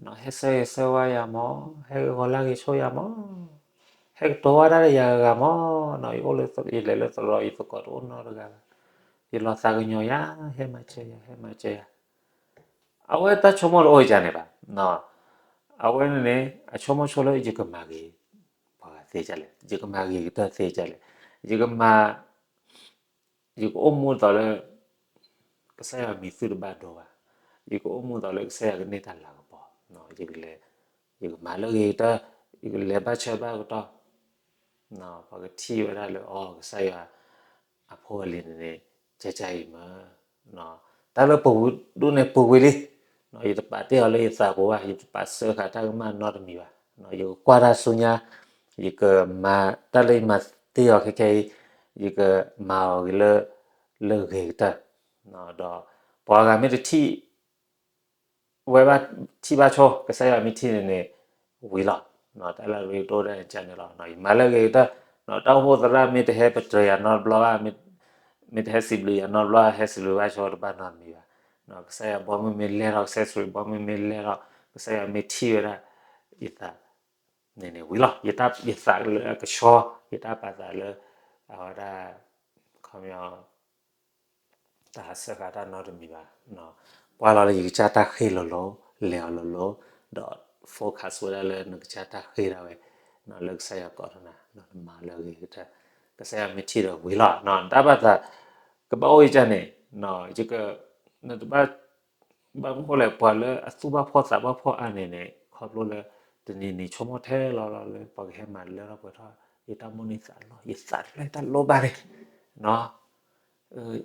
ဟဲဆၢဂ့ၤဆၢဝါယၤမး ဟဲဂီၤလၢဂ့ၤဆိယၤမး ဟဲကတိၤဝဲဒၣ်ယၤဂၤဂၤမး ယအိၣ်လၢ ယလဲၤလၢသရိာ် ယသကိးတအိၣ်နီတဂၤဘၣ် ယလီၤသးကညီၤယၤ ဟဲမၤစၢၤယၤ ဟဲမၤစၢၤယၤ အဝဲတၢ်ဆိကမိၣ်တအိၣ်ယၤန့ၣ်ဘၣ်. အဝဲန့ၣ်န့ၣ် အဆိကမိၣ်ဆိလၢ ယကမၤဂ့ၤပှၤဂၤသ့ဒ်လဲၣ်, ယကမၤဂ့ၤကတၢၢ်သ့ဒ်လဲၣ်, ယကမၤ ယကအိၣ်မူဒ်သိးလၢ ကစၢ်ယွၤမံၤသုတဘၣ်ဒိဘၣ်, ယကအိၣ်မူဒ်သိးလၢကစၢ်ယွၤကန့ၢ်တၢ်လၤကပီၤ, ယကလဲၤ, ယကမၤလၢအဂ့ၤကတၢၢ်, ယကလဲၤဘၣ်ဆၢဘၣ်ကတီၢ်, ပှၤကထံၣ်ဝဲဒၣ်လၢ အီ ကစၢ်ယွၤအဖိအလံၤန့ၣ်န့ၣ် ကကါအံၤမ့ၢ် တၢ်လၢပူၤကွံာ်ဒိၣ်န့ၣ်ပူၤကွံာ်လံ, ယတပာ်တ့ၢ်အီၤလၢယသးပူၤဘၣ်, ယတပာ်စၢဃာ်တၢ်ကမၣ်နီတမံၤဘၣ်, ယကကွၢ်တၢ်ဆူညါ, ယကမၤတၢ်လၢယမၤတ့ၢ်အီၤခဲခဲအံၤ, ယကမၤအီၤဂ့ၤလၢ လၢအဂ့ၤကတၢၢ်, ဒီးပှၤဂၤမ့ၢ်တထံၣ် ဝဲဘၣ်ထံၣ်ဘၣ်ဆိ, ကစၢ်ယွၤမ့ၢ်ထံၣ်န့ၣ်န့ၣ် ဝံၤလီၤ. တၢ်လၢအရ့ဒိၣ်ဒၣ်န့ၣ်န့ၣ်လီၤ. ယမၤလၢအဂ့ၤကတၢၢ်, တၢ်အိၣ်ဖှိၣ်သရၣ်မ့ၢ်တဟဲပတြၢၤယၤနီတဘျီဘၣ်, မ့ၢ်တဟဲစံးဘျုးယၤနီတဘျီ, ဟဲစံးဘျုးဘၣ်ဆိတဘၣ်နီတမံၤဘၣ်. ကစၢ်ယွၤဘီမုၢ်မ့ၢ်လဲၢ်ထီၣ်, ကစၢ်ယ့ၣ်ၡူးဘီမုၢ်မ့ၢ်လဲၢ်ထီၣ်, ကစၢ်ယွၤမ့ၢ်ထံၣ်ဝဲဒၣ်ယသးန့ၣ်န့ၣ် ဝံၤလီၤ. ယသးလၢအကဆှီ, ယတၢ်ပာ်သးလၢ အဝဲဒၣ် ခီပညီ တၢ်ဟးဆှၢဃာ်တၢ်နီတမံၤဘၣ်. ကွၢ်လီၤလၢယကစၢ်တၢ်ဃ့ၢ်လိၤလိၤ, လဲၤအီၤလိၤလိၤ, ဒီး focus ဝဲဒၣ်လၢနကစၢ်တၢ်ဃ့ၢ်ဒၣ်ဝဲ, လၢကစၢ်ယွၤကိးထီၣ်နၤ, နမၤလၢအဂ့ၤကတၢၢ်, ကစၢ်ယွၤမ့ၢ်ထံၣ်ဒီးဝံၤလီၤ. တၢ်ဘၣ်သး ကဘၣ်အိၣ်ယကန့ၣ်, နတဘၣ် ဘၣ်မနုၤဃိလဲၣ်, ပှၤလၢအသူၣ်ဘၣ်ဖှီၣ်သးဘၣ်ဖှီၣ်အါန့ၣ်န့ၣ် ခီဖျိလၢ တနံၤနံၤဆိကမိၣ်ထဲလီၤလီၤလၢ ပှၤကဟဲမၤလၢထီၣ်ပှဲၤထီၣ် ယတၢ်မိၣ်န့ၢ်သးလီၤ, ယသးတဖျၢၣ်တၢ်လိၣ်ဘၣ်န့ၣ်,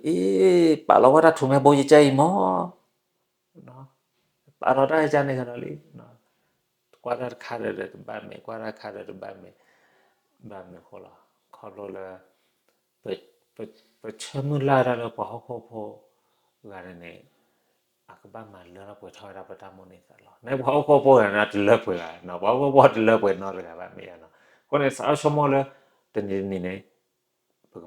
အ့ ပာ်လီၤဝဲတၢ်ထူၣ်မဲဘိယကၢအံၤမး, ပာ်ထီၣ်တၢ်ယကန့ၣ်ကဒီးလံ. ကွၢ်တၢ်တခါဒီးတဘၣ်မ့ၢ်, ကွၢ်တၢ်တခါဒီးတဘၣ်မ့ၢ်, ဘၣ်မနုၤဃိလီၤ, ခီဖျိလၢ ပ ပ ပဆၢမုၢ်လၢ်တၢ်လၢပှၤဟီၣ်ခိၣ်ဖိဂၤန့ၣ်န့ၣ် အကဘၣ်မၤလၢထီၣ်ပှဲၤထီၣ်ဝဲဒၣ်ပတၢ်မိၣ်န့ၢ်သးလီၤ. နပှၤဟီၣ်ခိၣ်ဖိဂၤန့ၣ် တလၢပှဲၤဘၣ်, ပှၤဟီၣ်ခိၣ်ဖိတလၢပှဲၤနီတဂၤဘၣ်မ့ၢ်ဧါနီၤ. အဃိန့ၣ် သးအီၣ်ဆိကမိၣ်လၢ တနံၤတနံၤန့ၣ် ပ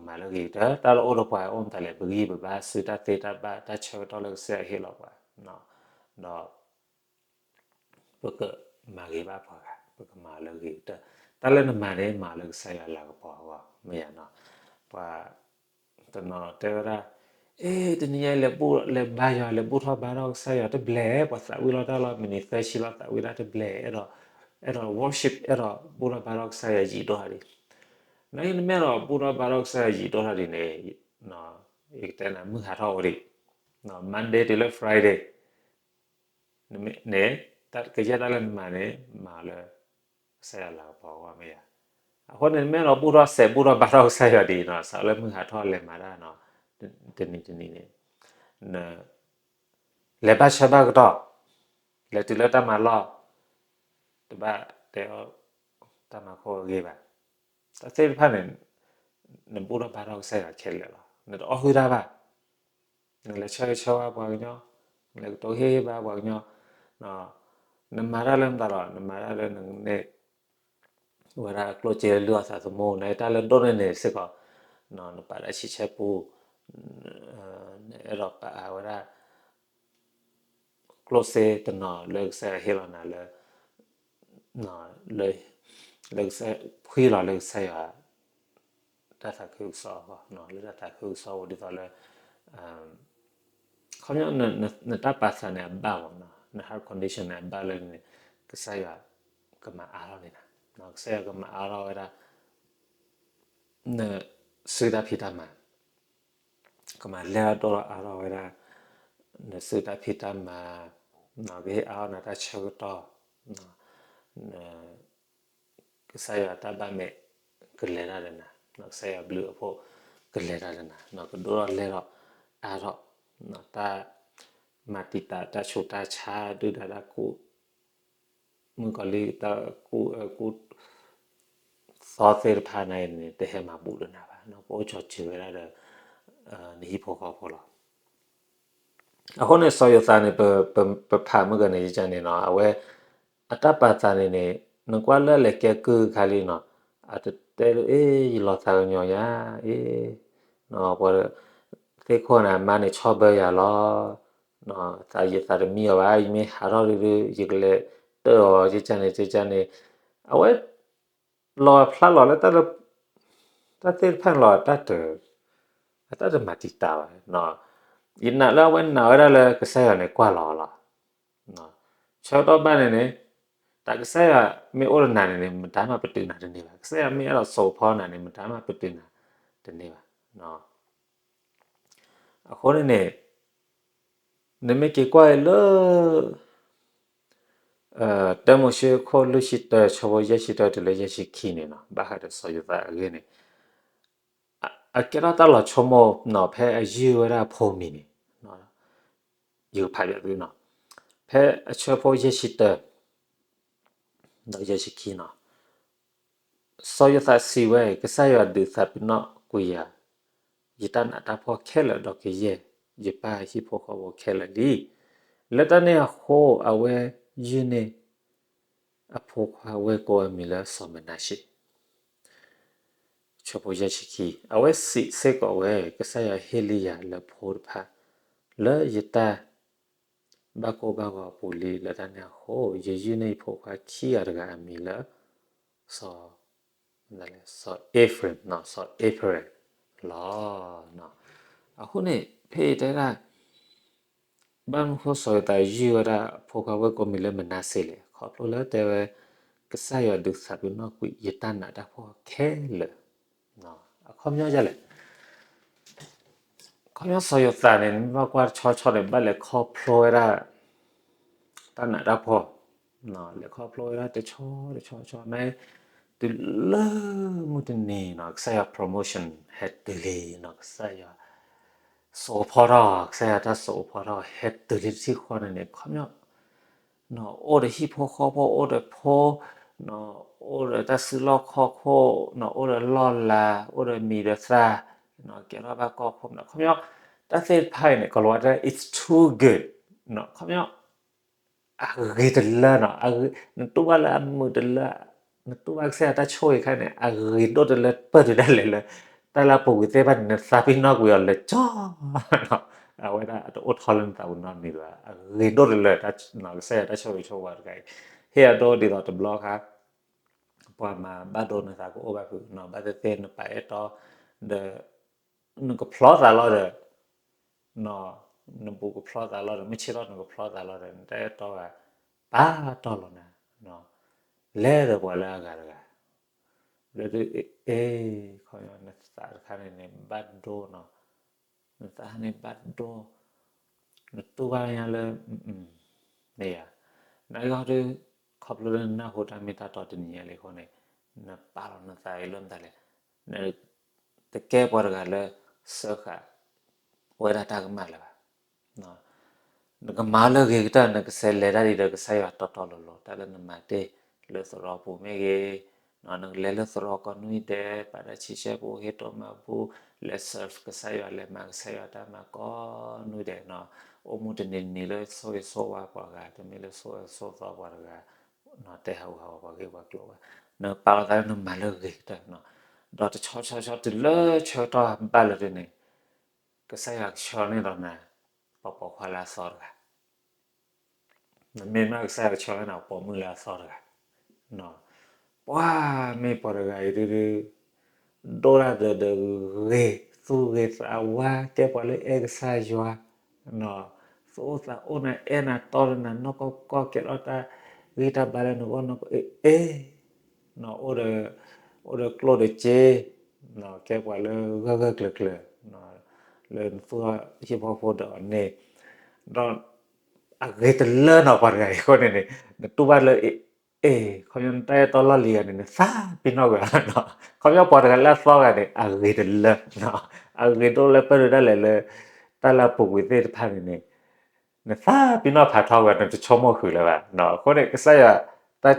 ကမၤလၢအဂ့ၤကတၢၢ်, တၢ်လၢအအိၣ်ဒီးပှၤအိၣ်မတၤလဲၣ်, ပဂံၢ်ပဘါ, စုတၢ်သ့တၢ်ဘၣ်, တၢ်ဆၢကတီၢ်လၢကစၢ်ယွၤဟ့ၣ်လီၤပှၤ, ဒီး ပကမၤဂ့ၤဘၣ်ပှၤဂၤ, ပကမၤလၢအဂ့ၤကတၢၢ်. တၢ်လၢနမၤန့ၣ် မၤလၢကစၢ်ယွၤအလၤကပီၤအဂီၢ် မ့ၢ်ဧါနီၤ. ပှၤတနီၤတဲဝဲဒၣ်, အ့ တနံၤညါအံၤ လဲၤဘူၣ်လဲၤဘါယွၤ, လဲၤဘူၣ်ထီၣ်ဘါထီၣ်ကစၢ်ယွၤတဘျဲၣ်, ပှၤသးဝံၣ်လီၤတၢ်လီၤ, မံးနံးသၢဆံလီၤသးဝံၣ်ဒၣ်တဘျဲၣ်, အဲၣ်ဒိး အဲၣ်ဒိး worship, အဲၣ်ဒိးဘူၣ်ထီၣ်ဘါထီၣ်ကစၢ်ယွၤယံာ်ဒိၣ်ထီၣ်ဒံး. နနမ့ၢ်အဲၣ်ဒိးဘူၣ်ထီၣ်ဘါထီၣ်ကစၢ်ယွၤယံာ်ဒိၣ်ထီၣ်ဒံးန့ၣ်, ယကတဲနၤ မုၢ်ဟးထီၣ်အိၣ်ဒံး, Monday တုၤလၢ Friday န့ၣ်, ကယဲၢ်တၢ်လၢနမၤန့ၣ် မၤလၢကစၢ်ယွၤလၤကပီၤအဂီၢ်မ့ၢ်ဧါ. အဃိန့ၣ် နမ့ၢ်အဲၣ်ဒိးဘူၣ်ထီၣ်စဲး ဘူၣ်ထီၣ်ဘါထီၣ်ကစၢ်ယွၤဒ်အံၤနီၤ, စးလၢမုၢ်ဟးထီၣ်လဲၤမၤတၢ်နီၤ, တနံၤတနံၤန့ၣ် န လဲၤဘၣ်ဆၢဘၣ်ကတီၢ်, လဲၤတုၤလၢတၢ်မၤလီၢ်, တဘၣ်တဲအီၤ တၢ်မၤခိၣ်အဂ့ၢ်ဘၣ်. တၢ်သ့ၣ်တဖၣ်န့ၣ် နဘူၣ်ထီၣ်ဘါထီၣ်ကစၢ်ယွၤခဲလၢာ်လီၤ. နတအီၣ်ဟုၣ်တၢ်ဘၣ်. နလဲၤဆၢဂ့ၤဆၢဝါပှၤကညီ, နလဲၤကတိၤဟ့ၣ်ဂံၢ်ဟ့ၣ်ဘါပှၤကညီ, နမၤတၢ်လၢမတၤလီၤ, နမၤတၢ်လၢနန့ၢ် ဝဲဒၣ်ကျိၣ်စ့လၢအသးသမူ, နတၢ်လၢဒိၣ်န့ၢ်န့ၣ်စ့ၢ်ကီး, နပာ်တၢ်ဆံးဆဲပူ, နအဲၣ်ဒိးပာ်ဝဲဒၣ် ကျိၣ်စ့တနီၤလၢကစၢ်ယွၤဟ့ၣ်လီၤနၤလၢ လၢကစၢ် ဖှံလီၤလၢကစၢ်ယွၤ တၢ်သးခုကစီၣ်အဂီၢ်, လၢတၢ်သးခုကစီၣ်အဂီၢ်ဒ်သိးလၢ ခီပညီ နတၢ်ပာ်သးန့ၣ်အဘၣ်မး, န heart condition န့ၣ်အဘၣ်လၢန့ၣ် ကစၢ်ယွၤကမၤအါထီၣ်န့ၢ်နၤ, ကစၢ်ယွၤကမၤအါထီၣ်ဝဲဒၣ် နစုတၢ်ဖံးတၢ်မၤ ကမၤလဲၢ်ထီၣ်ဒိၣ်ထီၣ်အါထီၣ်ဝဲဒၣ် နစုတၢ်ဖံးတၢ်မၤ, ကဟ့ၣ်အါထီၣ်နၤတၢ်ဆၢကတီၢ်, ကစၢ်ယွၤတၢ်ဘၣ်မဲာ်ကလဲၤတၢ်ဒီးနၤ, ကစၢ်ယွၤဘျုးအဖှိၣ်ကလဲၤတၢ်ဒီးနၤ, ကဒိၣ်ထီၣ်လဲၢ်ထီၣ်အါထီၣ်, တၢ်မၤတံာ်တာ် တၢ်ဆူးတၢ်ဆါ ဒုၣ်ဒါတၢ်ကူၣ် မုၣ်ကီၤလံၢ်တၢ်ကူၣ်အၢကူၣ်သီသ့ၣ်တဖၣ်န့ၣ်န့ၣ် တဟဲမၤဘူးဒီးနၤဘၣ်, ပအိၣ်ကၠီၤစၢၤဝဲဒၣ်ဒီး နဟံၣ်ဖိဃီဖိလီၤ. အဃိန့ၣ် စီၤယိၤသးန့ၣ် ပဖးမုၢ်ကန့ၣ်ယကန့ၣ်နီၤ, အဝဲ အတၢ်ပာ်သးန့ၣ်န့ၣ် နကွၢ်လၢလဲၤကဲကုၢ်ခါလံနီၤ, အတတဲဒ်အ့ၣ် ယလီၤသးကညီၤယၤ, အ့ၣ် ပှၤသ့ၣ်ခိၣ်န့ၣ် အမါန့ၣ်ဆီၣ်ဘၢယၤလီၤ, သးယသးတမံအီၤဘၣ်, ယမ့ၢ်ဟးထီၣ်ဒုဒု ယကလဲၤတၢၢ်အီၤ ကကန့ၣ် ကကန့ၣ်, အဝဲ လီၤဖျါလီၤလၢ တၢ်သ့ၣ်တဖၣ်န့ၣ်လီၤ အတၢ်တမၤတံာ်တာ်ဘၣ်, ယနာ်လၢအဝဲနာ်ဝဲဒၣ်လၢကစၢ်ယွၤန့ၣ်ကွၢ်လီၤလီၤ. ဆၢကတီၢ်ဘၣ်န့ၣ်န့ၣ် တၢ်ကစၢ်ယွၤမ့ၢ်အိၣ်ဒီးနၤန့ၣ်န့ၣ် မတၤမးပတုာ်နၤတန့ၢ်ဘၣ်, ကစၢ်ယွၤမ့ၢ်အဲၣ်ဒိးစိာ်ဖီနၤန့ၣ် မတၤမးပတုာ်နၤတန့ၢ်ဘၣ်. အဃိန့ၣ်န့ၣ် နမ့ၢ်က့ၤကွၢ်အံၤလၢ တၢမိၤၡ့ခိၣ်လွံၢ်ဆံတၢ ဆၢဖိယဲၢ်ဆံတၢတုၤလၢယဲၢ်ဆံခံန့ၣ်နီၤ, ဘၣ်ဃးဒီးစီၤယိၤသးအဂ့ၢ်န့ၣ် အကဲထီၣ်တၢ်လီၤဆိကမိၣ်နီၤ, ဖဲအယုၢ်ဝဲဒၣ်အဖိအမံၤန့ၣ်, ယကဖးဘၣ်သုနီၤ, ဖဲအဆၢဖိယဲၢ်ဆံတၢ ဒီးယဲၢ်ဆံခံနီၤ, စီၤယိၤသးစံးဝဲ, ကစၢ်ယွၤဒုးသးပ့ၤနီၣ်ကွံာ်ယၤ ယတၢ်နးတၢ်ဖှီၣ်ခဲလၢာ် ဒီးကယဲၢ်ယပၢ်ဟံၣ်ဖိဃီဖိခဲလၢာ်လံ. လၢတၢ်န့ၣ်အဃိ အဝဲယုၢ်န့ၢ် အဖိခွါဝဲၢ်ကိအမံၤလၢစီၤမနၤၡ့ ဆၢဖိယဲၢ်ဆံခံ, အဝဲစံးစ့ၢ်ကီးဝဲ, ကစၢ်ယွၤဟ့ၣ်လံယၤလၢဖိတဖၣ် လၢယတၢ်ဘၣ်ကိၢ်ဘၣ်ဂီၤအပူၤလံ. လၢတၢ်န့ၣ်အဃိ ယယုၢ်န့ၢ်ယဖိခွါခံဂၤတဂၤအမံၤလၢ စီၤ စီၤအ့ဖရ့မ်, စီၤအ့ဖရ့မ်လီၤ. အဃိန့ၣ် ဖဲအံၤတဲဒၣ် ဘၣ်မနုၤဃိစီၤယိၤသးယုၢ်ဝဲဒၣ်အဖိခွါဝဲၢ်ကိမံၤလၢမနၤၡ့လဲၣ်, ခီဖျိလၢတဲဝဲ ကစၢ်ယွၤဒုးသးပ့ၤနီၣ်ကွံာ်ယတၢ်နးတၢ်ဖှီၣ်ခဲလၢာ်. အခီပညီဒ်လဲၣ်, အခီပညီစီၤယိၤသးန့ၣ် မ့ၢ်ဘၣ်ကွၢ်တဆီဆီန့ၣ် ဘၣ်လဲၤခီဖျိဝဲဒၣ် တၢ်နးတၢ်ဖှီၣ်, လဲၤခီဖျိဝဲဒၣ်တဆီတဆီန့ၣ် တုၤလၢမုၢ်တနံၤနီၤ ကစၢ်ယွၤ promotion ဟဲတုၤလံနီၤ, ကစၢ်ယွၤ စိာ်ဖီထီၣ်, ကစၢ်ယွၤတၢ်စိာ်ဖီထီၣ် ဟဲတုၤလံတထံၣ်ဃီန့ၣ်န့ၣ် ခီပညီ အိၣ်ဒီးဟံၣ်ဖိဃီဖိ အိၣ်ဒီးဖိ, အိၣ်ဒီးတၢ်စုလီၢ်ခီၣ်ခိၣ်, အိၣ်ဒီးလီၢ်လၤ, အိၣ်ဒီးမံၤဒီးသၣ်, ကဲထီၣ်ဘၣ်ကီၢ်ခိၣ်မး, ခီပညီ တၢ်သ့ၣ်တဖၣ်အံၤန့ၣ် ကိၤလၤဝါတဲ it's too good, ခီပညီ အဂ့ၤတလၢနီၤ, နတူၢ်ဘၣ်လၢအမုာ်တလၢ, နတူၢ်ဘၣ်ကစၢ်ယွၤတၢ်ဆိၣ်ဂ့ၤခါန့ၣ် အဂ့ၤဒိၣ်တလၢပၢၢ်တုၤဒၣ်လဲာ်လၢ တၢ်လၢအပူၤကွံာ်သ့ၣ်တဖၣ်န့ၣ် နသးပ့ၤနီၣ်ကွံာ်အီၤလၢာ်ကၠီနီၤ, အဝဲဒၣ်အတအိၣ်ထီလၢနသးပူၤနီတမံၤဘၣ်, အဂ့ၤဒိၣ်တလၢ ကစၢ်ယွၤတၢ်ဆိၣ်ဂ့ၤဆိၣ်ဝါတခါအံၤ, ဟ့ၣ်အဒိဒ်သိးတဘျီခါ ပှၤမၤဘၣ်ဒိနသးကအိၣ်ဘၣ်ဖုးနီၤ, ဘၣ်သ့ၣ်သ့ၣ်နပာ်အဲၣ်တီဒီး နကဖျီသးလီၤဒီး နဘူးကဖျီသးလီၤဒီး မုၢ်ဆ့ၣ်ထီၣ်နကဖျီသးလီၤဒီး နတၢ်အဲၣ်တီဂၤ ပာ်တီၢ်လီၤနၤ, လဲၤဒီးပှၤလၢအဂၤတဂၤ, လၢဒုး အ့ ခီ နသးတခါန့ၣ်န့ၣ် ဘၣ်ဒိနီၤ, နသးန့ၣ်ဘၣ်ဒိ, နတူၢ်ဘၣ်ညါလၢ မ့ၢ်ယၤ, နဂီၢ်ဒုး ခီဖျိလၢနနၢ်ဟူတၢ်မ့ၢ်တၢ်တီတနံၤညါလံအဃိန့ၣ် နပာ်လီၤနသးအံၤလၢမတၤလဲၣ်, နတကဲပှၤတဂၤလၢ စၢဃာ်ဝဲဒၣ်တၢ်ကမၣ်လၢၤဘၣ်. နကမၤလၢအဂ့ၤကတၢၢ် နကဆဲးလဲၤတၢ်ဒ်ဒီးကစၢ်ယွၤတီတီလိၤလိၤ တၢ်လၢနမၤတ့ၢ်လၢသရိာ်ပူၤမ့ၢ်ဂ့ၤ, နကလဲၤလၢသရိာ်ကိးနွံဒဲး ပာ်တၢ်ဆံဆဲပူၤ ဟ့ၣ်တိၢ်မၤဘူၣ် လဲၤ serve ကစၢ်ယွၤ လဲၤမၤကစၢ်ယွၤတၢ်မၤကိးနွံဒဲးနီၤ, အိၣ်မူတနံၤနံၤလၢဆိၣ်ဂ့ၤဆိၣ်ဝါပှၤဂၤ တမ့ၢ်လၢဆိၣ်ဂ့ၤဆိၣ်ဝါပှၤတဂၤ တဲဟးဂူာ်ဟးဂီၤပှၤဂ့ၢ်ပှၤကျိၤဘၣ်, နပာ်လီၤသးလၢနမၤလၢအဂ့ၤကတၢၢ်နီၤ, ဒီးတဆီဆီဆီတုၤလၢဆၢကတီၢ်ဘၣ်လၢၤဒ်န့ၣ် ကစၢ်ယွၤကဆှၢန့ၢ်ဒီးနၤ ပှၤပိာ်ခွါလၢအသီတဂၤ နမ့ၢ်မ့ၢ်ကစၢ်ယွၤကဆှၢန့ၢ်နၤ ပိာ်မုၣ်လၢအသီတဂၤ, ပှၤမ့ၢ်ပှၤတဂၤအံၤဒုးဒုး ဒိၣ်တၢ်ဒီးဒီးဂ့ၤသူၣ်ဂ့ၤသးဝါ ကဲပှၤလၢအဲၣ်ကစၢ်ယွၤ, သူၣ်အိၣ်သးအိၣ်နၤ အဲၣ်နၤတီဒီးနၤ နီၢ်ကီၢ်ကီၢ် ကဲထီၣ်တၢ်ဂံၢ်တၢ်ဘါလၢနဂီၢ်နီၢ်ကီၢ်အ့ၣ်အ့ၣ်, အိၣ်ဒီး အိၣ်ဒီးကျိၣ်ဒီးစ့, ကဲပှၤလၢဂၢၢ်ဂၢၢ်ကျၢၤကျၢၤ လၢနသူၣ်ထီၣ်ဟံၣ်ဖိဃီဖိဒီးအီၤန့ၣ်, ဒီးအဂ့ၤတလၢနီၤ ပှၤတဂၤအံၤအဃိန့ၣ်န့ၣ် နတူၢ်ဘၣ်လၢ အ့ၣ် ခီပညီနတၢ်အဲၣ်တီလီၢ်လံၤဂၤန့ၣ် နသးပ့ၤနီၣ်ကွံာ်နီၤ, ခီပညီပှၤတဂၤလၢအသီဂၤန့ၣ် အဂ့ၤတလၢ, အဂ့ၤဒိၣ်လၢပၢၢ်ဒိၣ်ဒၣ်လဲာ်လၢ တၢ်လၢအပူၤကွံာ်သ့ၣ်တဖၣ်န့ၣ်န့ၣ် နသးပ့ၤနီၣ်ဖးထီကွံာ် နတဆိကမိၣ်ဃုာ်လၢၤဘၣ်, အဃိန့ၣ် ကစၢ်ယွၤ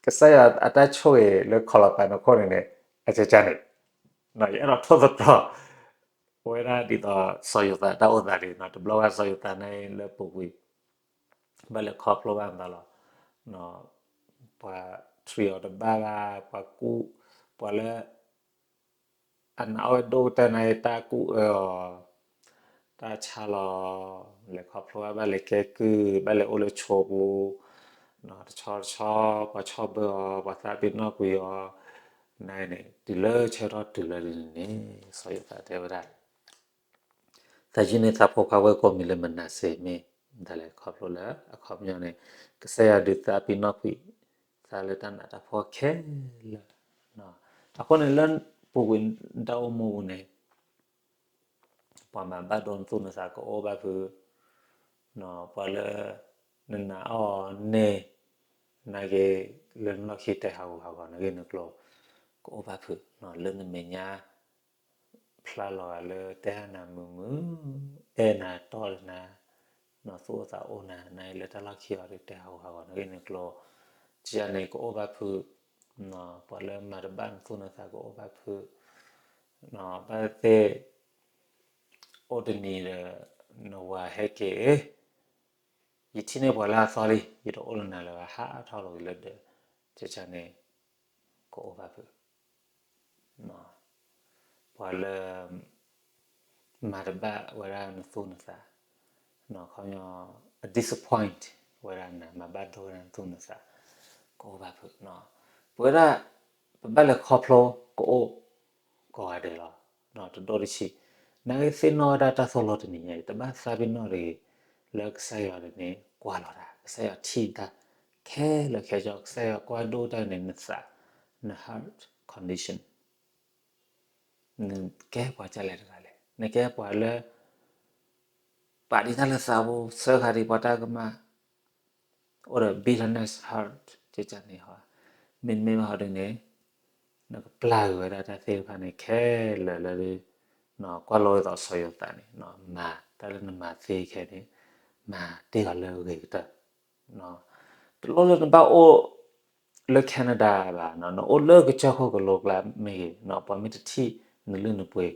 ကစၢ်ယွၤအတၢ်ဆိၣ်ဂ့ၤလၢခီလီၤပာ်နခိၣ်န့ၣ်န့ၣ် အကကန့ၣ်, ယအဲၣ်ဒိးထိၣ်သတြီၤ ဝဲဒၣ်ဒ်သိးစီၤယိၤသးတၢ်အိၣ်သးဒ်နီၤ, တဘျီဘၣ်စီၤယိၤသးန့ၣ်လၢပူၤကွံာ် ဘၣ်လဲၤခီဖျိဘၣ်မတၤလီၤ, ပှၤထြံးအီၤတဘၣ်ဘၣ်, ပှၤကူၣ်, ပှၤလၢ အနာ်အီၣ်ဝဲဒိၣ်ကတၢၢ်န့ၣ် တၢ်ကူၣ်အၢအီၤ, တၢ်ဆါလီၤ, လဲၤခီဖျိဘၣ် ဘၣ်လဲၤကဲကုၢ်, ဘၣ်လဲၤအိၣ်လၢဆိပူၤ, တဆီတဆီ ပှၤဆီၣ်ဘၢအီၤ, ပှၤသးပ့ၤနီၣ်ကွံာ်အီၤ, နန့ၣ် တုၤလၢဆၢကတီၢ်တုၤလၢဒ်န့ၣ်န့ၣ် စီၤယိၤသးတဲဝဲဒၣ် သးယုၢ်န့ၢ်သးဖိခွါဝဲၢ်ကိးမံၤလၢမနၤၡ့မ့ၢ် ဒ်လဲၣ်ခီဖျိလၢအခီပညီန့ၣ် ကစၢ်ယွၤဒုးသးပ့ၤနီၣ်ကွံာ်သးလၢတၢ်နးတၢ်ဖှီၣ်ခဲလၢာ်, အဃိန့ၣ်လၢပူၤကွံာ်တၢ်အိၣ်မူပူၤန့ၣ် ပှၤမၤဘၣ်ဒိနသူၣ်နသးကအိၣ်ဘၣ်ဖုး, ပှၤလၢနနာ်အီၤန့ၣ် နာ်က့ၤလၢနလီၢ်ခံတဲဟးဂူာ်ဟးဂီၤနဂ့ၢ်နကျိၤ ကအိၣ်ဘၣ်ဖုး, လၢနမဲာ်ညါ ဖျါလီၤဂာ်လၢတဲဟးနၤမုာ်မုာ်, အဲၣ်နၤတီဒီးနၤ, သူၣ်အိၣ်သးအိၣ်နၤ နလၢတၢ်လီၢ်ခံအီၤဒီးတဲဟးဂူာ်ဟးဂီၤနဂ့ၢ်နကျိၤ, ကန့ၣ်ကအိၣ်ဘၣ်ဖုး, ပှၤလၢမၤတဘၣ်နသူၣ်နသးကအိၣ်ဘၣ်ဖုး, ဘၣ်သ့ၣ် အိၣ်တနံၤဒီး နဝၤဟဲက့ၤ ယထံၣ်န့ၢ်ပှၤလၢအသီလံ, ယတအိၣ်လၢနၤလၢၤဘၣ်, ဟးထီၣ်လီၤက့ၤလၢဒၢး, ကန့ၣ် ကအိၣ်ဘၣ်ဖုး, ပှၤလၢ မၤတဘၣ်ဝဲဒၣ်နသူၣ်နသး, ခီပညီ အ disappoint ဝဲဒၣ်နၤ, မၤဘၣ်ဒိဝဲဒၣ်နသူၣ်နသး, ကအိၣ်ဘၣ်ဖုး, ပဝဲဒၣ် ပဘၣ်လဲၤခီဖျိကအိၣ်ကိးဂၤဒဲးလီၤ, တဒိၣ်တဆံး, နာ်က့သ့ၣ်နီၣ်ဝဲဒၣ်တၢ်သိၣ်လိတနံၤညါအံၤ, တဘၣ်သးပ့ၤနီၣ်တဂ့ၤ, လၢကစၢ်ယွၤန့ၣ် ကွၢ်လီၤတၢ်, ကစၢ်ယွၤထံၣ်တၢ်ခဲလၢာ်ခဲဆ့, ကစၢ်ယွၤကွၢ်ဒိၣ်တၢ်န့ၣ် နသး, န heart condition နကဲပှၤကၢ်လဲၣ်တဂၤလဲၣ်, နကဲပှၤလၢ ပာ်ဒံးတၢ်လၢသးပူၤ, စၢဃာ်ဒံးပှၤတၢ်ကမၣ်, အိၣ်ဒီး bitterness heart ကန့ၣ်ဟီ, မ့တမ့ၢ်ဘၣ်ဟီဒုန့ၣ်, နကပျၢ်ကွံာ်ဝဲဒၣ်တၢ်သ့ၣ်တဖၣ်န့ၣ် ခဲလၢာ်လၢ ကွၢ်လိဝဲသိးစီၤယိၤသးန့ၣ်, မၤတၢ်လၢနမၤသ့ခဲန့ၣ်, မၤတ့ၢ်အီၤလၢအဂ့ၤကတၢၢ် တလိၣ်လၢနဘၣ်အိၣ်လၢ Canada ဘၣ်, နအိၣ်လၢကစၢၢ်ခိၣ်ကလိကျါမ့ၢ်ဂ့ၤ, ပှၤမ့ၢ်တထံၣ်နလုၢ်နပှ့ၤ,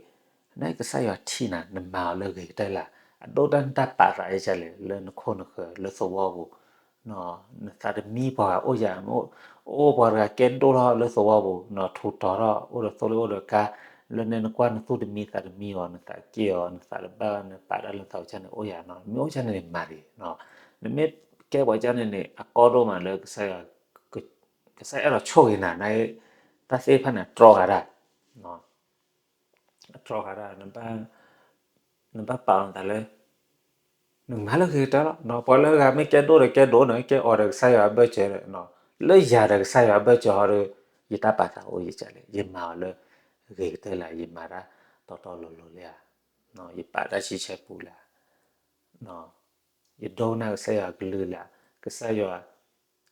နာ်က့ကစၢ်ယွၤထံၣ်နၤ, နမၤအီၤလၢအဂ့ၤကတၢၢ်လၢ်, အဒိၣ်တၢ်နတၢ်ပာ်သးအံၤကလဲၣ် လၢနခိၣ်နဃၢၤလၢသဝီပူၤ, နသးတမံပှၤဂၤအိၣ်ယၤ, အိၣ်ပှၤတဂၤကဲဒိၣ်ထီၣ်လၢသဝီပူၤ, ထူးတီၤထီၣ်, အိၣ်ဒီးသိလ့ၣ်အိၣ်ဒီးကါ, လၢန့ၣ်နကွၢ်နသူၣ်တမံသးတမံအီၤ, နသးက့ၣ်အီၤ, နသးတဘၣ်ဘၣ်, နပာ်တၢ်လၢသးကစၢ်န့ၣ်အိၣ်ယၤနီၤ, မ့ၢ်အိၣ်ကန့ၣ်မၤတဂ့ၤ, နမ့ၢ်ကဲပှၤကၢ်န့ၣ်န့ၣ် အကီဒိၣ်မးလၢ ကစၢ်အဲၣ်ဒိးဆိၣ်ဂ့ၤနၤ, တၢ်သ့ၣ်တဖၣ်န့ၣ် အတြီဃာ်တၢ်, အတြီဃာ်တၢ်, နဘၣ်ပာ်လီၤနသးလၢ နမၤလၢအဂ့ၤကတၢၢ်လီၤ. ပှၤလၢအဂၤမ့ၢ်ကဲဒိၣ်ဒီးကဲဒိၣ်န့ၣ် ကဲအီၤဒီးကစၢ်ယွၤအဘၢၣ်စၢၤ, လၢယၤဒီးကစၢ်ယွၤအဘၢၣ်စၢၤဟီဒီး ယတၢ်ပာ်သးအိၣ်ယကလဲၣ်, ယမၤအီၤလၢအဂ့ၤကတၢၢ်လၢ်, ယမၤတၢ်တီတီလိၤလိၤလၢ်ဧါ, ယပာ်တၢ်ဆံဆဲပူလၢ်ဧါ, ယဒိကနၣ်ကစၢ်ယွၤအကလုၢ်လၢ်, ကစၢ်ယွၤ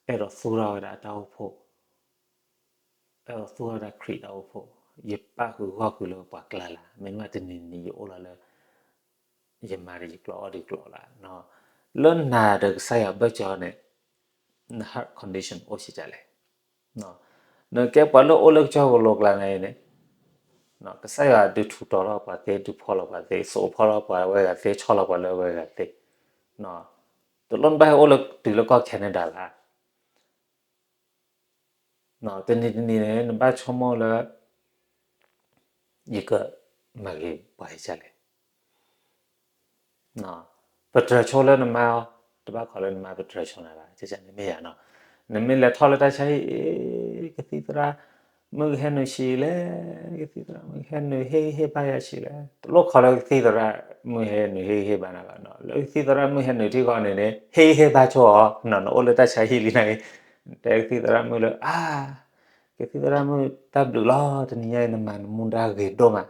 အဲၣ်ဒိးသူၣ်ထီၣ်ဝဲဒၣ်အတၢ်အိၣ်ဖှိၣ် အဲၣ်ဒိးသူၣ်ထီၣ်ဝဲဒၣ်ခရံာ်တၢ်အိၣ်ဖှိၣ်, ယပၣ်ဃုာ်ဂီၢ်ဃုာ်လၢပှၤကျါလၢ်, မ့တမ့ၢ်တနံၤနံၤယအိၣ်လီၤလၢ ယမၤဒီးယကျိာ်အီၣ်ဒီးကျိာ်လၢ်, လၢနၤဒီးကစၢ်ယွၤအဘၢၣ်စၢၤန့ၣ် န heart condition အိၣ်စ့ၢ်ကီးလဲၣ်. နကဲပှၤလၢအိၣ်လၢကစၢၢ်ခိၣ်ကလိကျါန့ၣ်န့ၣ်, ကစၢ်ယွၤဒုးထူးတီၤထီၣ်ပှၤသ့, ဒုးဖီၣ်လီၤပှၤသ့, စိာ်ဖီၣ်လီၤပှၤဝဲဂၤသ့, ဆီၣ်လီၤပှၤလၢဝဲဂၤသ့, တလိၣ်နဘၣ်ဟဲအိၣ်လၢတုၤလၢကီၢ် Canada ဘၣ်. တနံၤတနံၤန့ၣ် နဘၣ်ဆိကမိၣ်လၢ ယကမၤဂ့ၤပှၤကစၢ်လဲၣ်. ပတြၢၤဆိလၢနမါအီၤ, တဘၣ်ခိးလၢနမါပတြၢၤဆိနၤဘၣ်, မ့ၢ်ယၤနီၤ, နမ့ၢ်လဲၤထီၣ်လၢတၢ်ဆါဟံၣ်အံၤ, ကသံၣ်သရၣ်မုၣ်ကဟဲနုာ်ဆံးလဲၣ်, ကသံၣ်သရၣ်မုၣ်ကဟဲနုာ်ဟ့ၣ်ဂံၢ်ဟ့ၣ်ဘါယၤဆံးလဲၣ်, တလိၣ်ခိးလၢကသံၣ်သရၣ်မုၣ်ဟဲနုာ်ဟ့ၣ်ဂံၢ်ဟ့ၣ်ဘါနၤဘၣ်နီၤ, လၢကသံၣ်သရၣ်မုၣ်ဟဲနုာ်ထံဃီန့ၣ်န့ၣ် ဟ့ၣ်ဂံၢ်ဟ့ၣ်ဘါဆိအီၤ, နအိၣ်လၢတၢ်ဆါဟံၣ်လံန့ၣ်, တဲကသံၣ်သရၣ်မုၣ်လၢ အါ, ကသံၣ်သရၣ်မုၣ်တၢ်ဘျုးလီၤ, တနံၤညါအံၤနမၤနမူဒါဂ့ၤဒိၣ်မး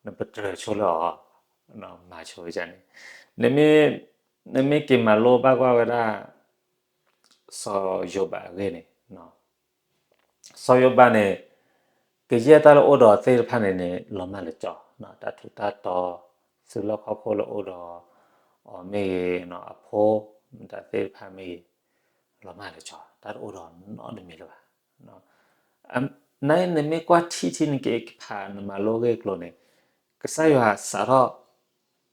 နပတြၢၤဆိလၢအီၤ, မၤဆိန့ၣ်, နမ့ၢ်က့ၤမၤလိဘၣ်ကွၢ်ဝဲဒၣ် စီၤယိၤဘးအဂ့ၢ်န့ၣ်, စီၤယိၤဘးန့ၣ် ကယဲၢ်တၢ်လၢအိၣ်ဒီးသ့ၣ်တဖၣ်န့ၣ်န့ၣ် လီၤမၢ်လၢကၠီ, တၢ်ထူးတၢ်တီၤ, သုးလီၢ်ခီၣ်ခိၣ်လၢအိၣ်ဒီးအီၤမ့ၢ်ဂ့ၤ, အဖိ, တၢ်သ့ၣ်တဖၣ်မ့ၢ်ဂ့ၤ, လီၤမၢ်လၢကၠီ, တၢ်တအိၣ်ဒီးနီတမံၤလၢၤဘၣ်. နမ့ၢ်ကွၢ်ထံထံနက့ၤဖး နမၤလိဂ့ၢ်ကျိၤန့ၣ်, ကစၢ်ယွၤစးထီၣ်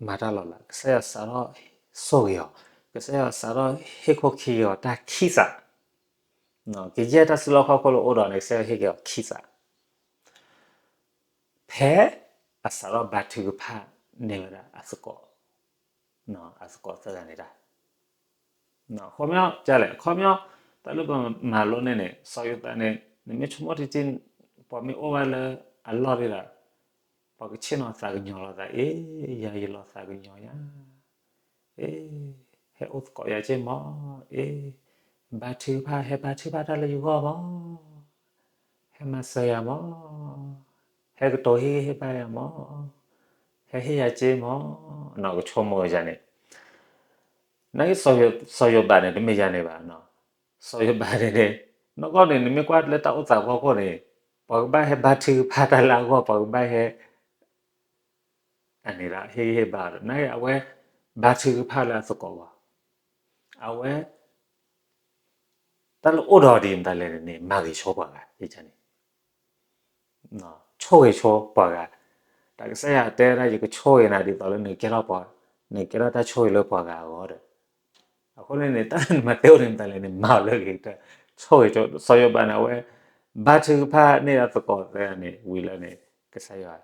မၤတၢ်လီၤလး, ကစၢ်ယွၤစးထီၣ်ဆိၣ်ဂ့ၤအီၤ, ကစၢ်ယွၤစးထီၣ်ဟ့ၣ်ခိၣ်ခံဂ့ၤအီၤတၢ်ခံစး ကယဲၢ်တၢ်စုလီၢ်ခီၣ်ခိၣ်လၢအိၣ်ဒီးန့ၣ် ကစၢ်ယွၤဟ့ၣ်က့ၤအီၤခံစး, ဖဲအစးထီၣ်ဘါထုကဖၣ်န့ၢ်ဝဲဒၣ်အသကိး, အသကိးသၢဂၤန့ၣ်တၢ်, ခီပညီလဲၣ်, ခီပညီ တၢ်လၢပမၤလိန့ၣ်န့ၣ် စီၤယိၤဘးန့ၣ် နမ့ၢ်ဆိကမိၣ်ထံထံ ပှၤမ့ၢ်အိၣ်ဝဲလၢအလီၢ်ဒ်ဒီး ပှၤကဆ့ၣ်နီၤသးကညီၤလိာ်သး, အ့ ယၤယလီၤသးကညီၤယၤ အ့ ဟဲအိၣ်သကိးယၤက့မး, အ့ ဘါထုကဖၣ် ဟဲဘါထုကဖၣ်တၢ်လၢယဂီၢ်မး, ဟဲမၤစၢၤယၤမး, ဟဲကတိၤဟ့ၣ်ဂံၢ်ဟ့ၣ်ဘါယၤမး, ဟဲဟ့ၣ်ယၤက့မး, နကဆိကမိၣ်ယၤန့ၣ်, နက့စီၤယိၤဘးန့ၣ် တမ့ၢ်ယၤန့ၣ်ဘၣ်, စီၤယိၤဘးန့ၣ်န့ၣ်, နီၢ်ကီၢ်န့ၣ် နမ့ၢ်ကွၢ်လၢတၢ်အိၣ်သးဖီခိၣ်န့ၣ်, ပှၤကဘၣ်ဟဲဘါထုကဖၣ်တၢ်လၢအဂီၢ်, ပှၤကဘၣ်ဟဲ အန့ၣ်ဒၣ် ဟ့ၣ်ဂံၢ်ဟ့ၣ်ဘါဒီး နအဝဲ ဘါထုကဖၣ်လၢအသကိးအဂီၢ်, အဝဲ တၢ်လၢအိၣ်ဒီးဒ်မတၤလဲၣ်န့ၣ် မၤဂ့ၤဆိပှၤဂၤန့ၣ်, ဆိၣ်ဂ့ၤဆိပှၤဂၤ, တၢ်ကစၢ်ယွၤတဲဝဲဒၣ် ယကဆိၣ်ဂ့ၤနၤဒ်သိးလၢနကဲထီၣ်ပှၤ, နကဲထီၣ်တၢ်ဆိၣ်ဂ့ၤလၢပှၤဂၤအဂီၢ်ဒီး အဃိန့ၣ်န့ၣ် တၢ်နမၤသ့အိၣ်န့ၣ်မတၤလဲၣ်န့ၣ် မၤအီၤလၢအဂ့ၤကတၢၢ်, ဆိၣ်ဂ့ၤကၠီ, စီၤယိၤဘးန့ၣ် အဝဲ ဘါထုကဖၣ်န့ၢ်ဒီးသကိးသၢဂၤန့ၣ် ဝံၤလၢန့ၣ် ကစၢ်ယွၤ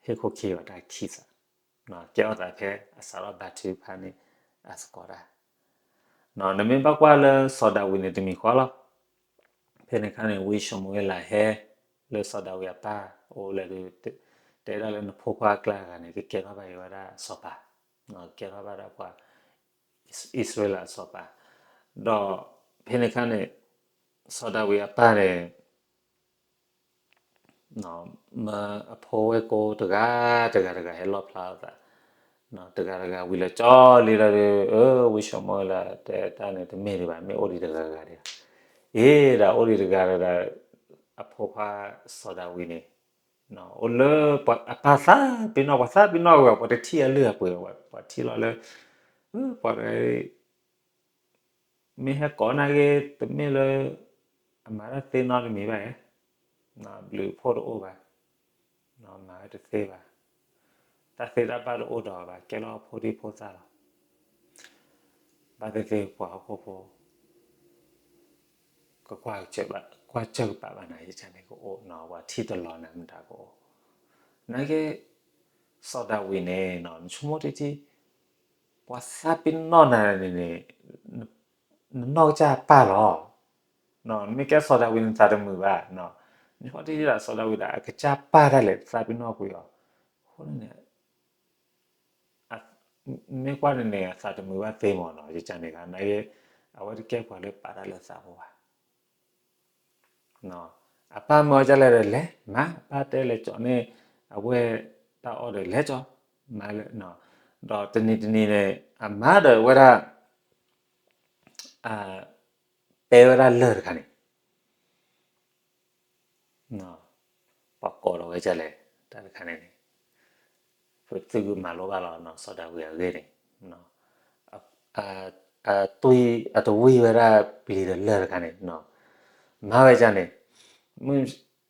ဟ့ၣ်ခိၣ်ခံဂၤတၢ်ခံသး, ကဲထီၣ်သးဖဲအစးထီၣ်ဘါထုကဖၣ်န့ၢ်အသကိးတၢ်, နမ့ၢ်ဘၣ်ကွၢ်လၢစီၤဒၤဝံးန့ၣ် တမံၤဃီလီၤ. ဖဲန့ၣ်အခါန့ၣ် ဝံၡမူၤအ့လးဟဲလၢစီၤဒၤဝံးအပၢ်အိၣ်လၢဒုး တဲဒၣ်လၢနဖိခွါအကျါတဂၤန့ၣ် ကကဲထီၣ်ဘၣ်က့ၤဝဲဒၣ်စီၤပၤ, ကဲထီၣ်ဘၣ်ဒၣ်ပှၤအံၣ်စရ့လးအစီၤပၤ, ဒီးဖဲန့ၣ်အခါန့ၣ် စီၤဒၤဝံးအပၢ်န့ၣ် မၢအဖိဝဲၢ်ကိတဂၤ တဂၤတဂၤဟဲလီၣ်ဖျါလိာ်သး, တဂၤတဂၤဝံၤလၢကၠီလံလီၤဒီး အၢ ဝံၡမူၤအ့လးတဲတၢ်န့ၣ် တမ့ၢ်ဒံးဘၣ် မ့ၢ်အိၣ်ဒံးတဂၤဂၤဒံး, အ့ ဒၣ်အိၣ်ဒံးတဂၤဒီး အဖိခွါစီၤဒၤဝံးန့ၣ် အိၣ်လၢအပၢ်သးပ့ၤနီၣ် ပှၤသးပ့ၤနီၣ်ဝဲ ပှၤတထံၣ်အလုၢ်အပှ့ၤ ပှၤထံၣ်လီၤလၢ ပှၤတဂၤ မ့ၢ်ဟဲကိးနာ်က့ တမ့ၢ်လၢ အမၤတၢ်သ့နီတမံၤဘၣ်ဧါ, ဘျုးဖှိၣ်တအိၣ်ဘၣ်, မၤဝဲတသ့ဘၣ်, တၢ်သ့တၢ်ဘၣ်တအိၣ်ဒီးဘၣ် ကဲလီၤဖိဒံဖိသၣ်လီၤ. ဘၣ်သ့ၣ်သ့ၣ်ပှၤဟီၣ်ခိၣ်ဖိ ကကွၢ်စၢၢ်ကပာ်ဘၣ်နၤ ယကန့ၣ်ကအိၣ်နီၤ ပှၤထံၣ်တလီၤနၤမတၤကအိၣ်, နာ်က့ စီၤဒၤဝံးန့ၣ် နဆိကမိၣ်တထံၣ် ပှၤသးပ့ၤနီၣ်နၤန့ၣ်န့ၣ် နနီၢ်ကစၢ်ပၢ်လီၤ. နမ့ၢ်ကဲစီၤဒၤဝံးနသးတမုာ်ဘၣ်, နဆိကမိၣ်တထံၣ်ဒၣ်စီၤဒၤဝံးဒၣ် အကစၢ်ပၢ်ဒၣ်လဲာ်သးပ့ၤနီၣ်ကွံာ်အီၤ, အဃိန့ၣ် မ့ၢ်ကွၢ်န့ၣ်န့ၣ် အသးတမုာ်ဘၣ်သ့မးနီၤ ယကန့ၣ်ဂၤ နာ်က့ အဝဲတကဲပှၤလၢပာ်တၢ်လၢသးဖိဘၣ်. အပၢ်မၢအီၤဒ်လဲၣ်ဒီးလဲၤမၤ, အပၢ်တဲလဲၤကၠီန့ၣ် အဝဲတၢ်အီၣ်ဒီးလဲၤကၠီ, မၤလၢ, ဒီးတနံၤတနံၤန့ၣ် အမၤဒီးဝဲဒၣ် ပဲဝဲဒၣ်လၢၢ်တခါန့ၣ် ပှၤကိးလီၤဝဲဒ်လဲၣ် တၢ်တခါန့ၣ်န့ၣ် ပသုကမၤလိဘၣ်လီၤ စီၤဒၤဝံးအဂ့ၢ်န့ၣ် အတဝံၣ်ဝဲဒၣ်ပျံၤဒီးလၢၢ်တခါန့ၣ် မၤဝဲဒ်န့ၣ်, မုၢ်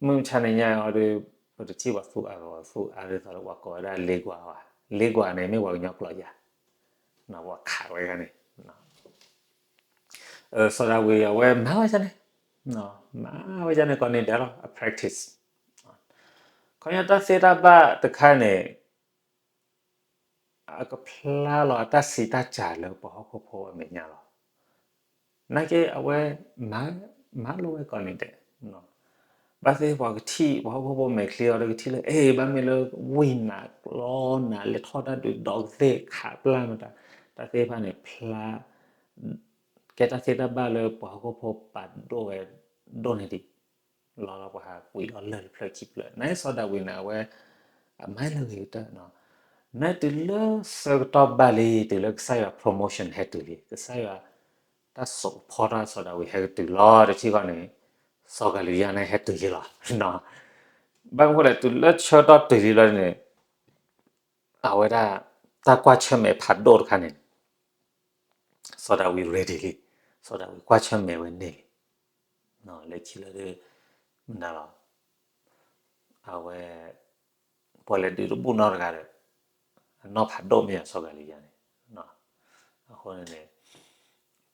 မဆါန့ၣ်ညါအီၤဒီး ပတထံၣ်ပှၤသူအါဂီၤ ပှၤသူအါဒ်သိးလၢပှၤကိးဝဲဒၣ်လ့ကွၢ်ဘၣ်, လ့ကွၢ်န့ၣ် မ့ၢ်ပှၤကညီကျိာ်ယၤ, ပှၤခးဝဲဒ်န့ၣ် စီၤဒၤဝံးအဝဲမၤဝဲဒ်န့ၣ်, မၤဝဲဒ်န့ၣ်ကိးနံၤဒဲးလီၤ အ practice ခီဖျိတၢ်သ့တၢ်ဘၣ်တခါန့ၣ် အကဖျါလီၤအတၢ်စံးတၢ်စှၤလၢပှၤဟီၣ်ခိၣ်ဖိအမဲာ်ညါလီၤ. နာ်က့အဝဲ မၤလိဝဲကိးနံၤဒဲး, ဘၣ်သ့ၣ်ပှၤကထံၣ် ပှၤဟီၣ်ခိၣ်ဖိမဲာ်ချံအီၤဒီးကထံၣ်လၢ အဲ ဘၣ်မ့ၢ်လၢဝံၢ်နၤကျီနၤ လဲၤထီၣ်တၢ်ဒုးဒီးကသ့ၣ် ခးပျၢ်မတၤ တၢ်သ့ၣ်တဖၣ်န့ၣ် ဖျါ ကဲတၢ်သ့တၢ်ဘၣ်လၢပှၤဟီၣ်ခိၣ်ဖိပာ်ဒိၣ်ဝဲဒိၣ်န့ၢ်ဒံး လီၤလီၤပှၤဟးကွံာ်လီၤလၢၢ်တဖျၢၣ်ခံဖျၢၣ် နာ်က့စီၤဒၤဝံးန့ၣ် အဝဲ အမၤလၢအဂ့ၤကတၢၢ်, နာ်က့တုၤလၢဆၢကတီၢ်ဘၣ်လံ တုၤလၢကစၢ်ယွၤ promotion ဟဲတုၤလံ ကစၢ်ယွၤ တၢ်စိာ်ကဖီထီၣ်စီၤဒၤဝံးဟဲကတုၤလီၤတထံၣ်ဃီန့ၣ် စီၤကၤလံယါန့ၣ်ဟဲတုၤလံလီၤ. ဘၣ်မနုၤလဲၣ် တုၤလၢဆၢကတီၢ်တုၤလံလီၤန့ၣ် အဝဲဒၣ် တၢ်ကွၢ်ဆၢၣ်မဲာ်ဖးဒိၣ်တခါန့ၣ် စီၤဒၤဝံး ready လံ, စီၤဒၤဝံးကွၢ်ဆၢၣ်မဲာ်ဝဲန့ၣ်လံ, လၢခံလၢဒ် မနုၤလီၤ အဝဲ ပှၤလဲၤဒုးတဘူၣ်နီတဂၤဒီး အနီၢ်ဖးဒိၣ်မ့ၢ်ယၤစီၤကၤလံယါန့ၣ်, အဃိန့ၣ်န့ၣ်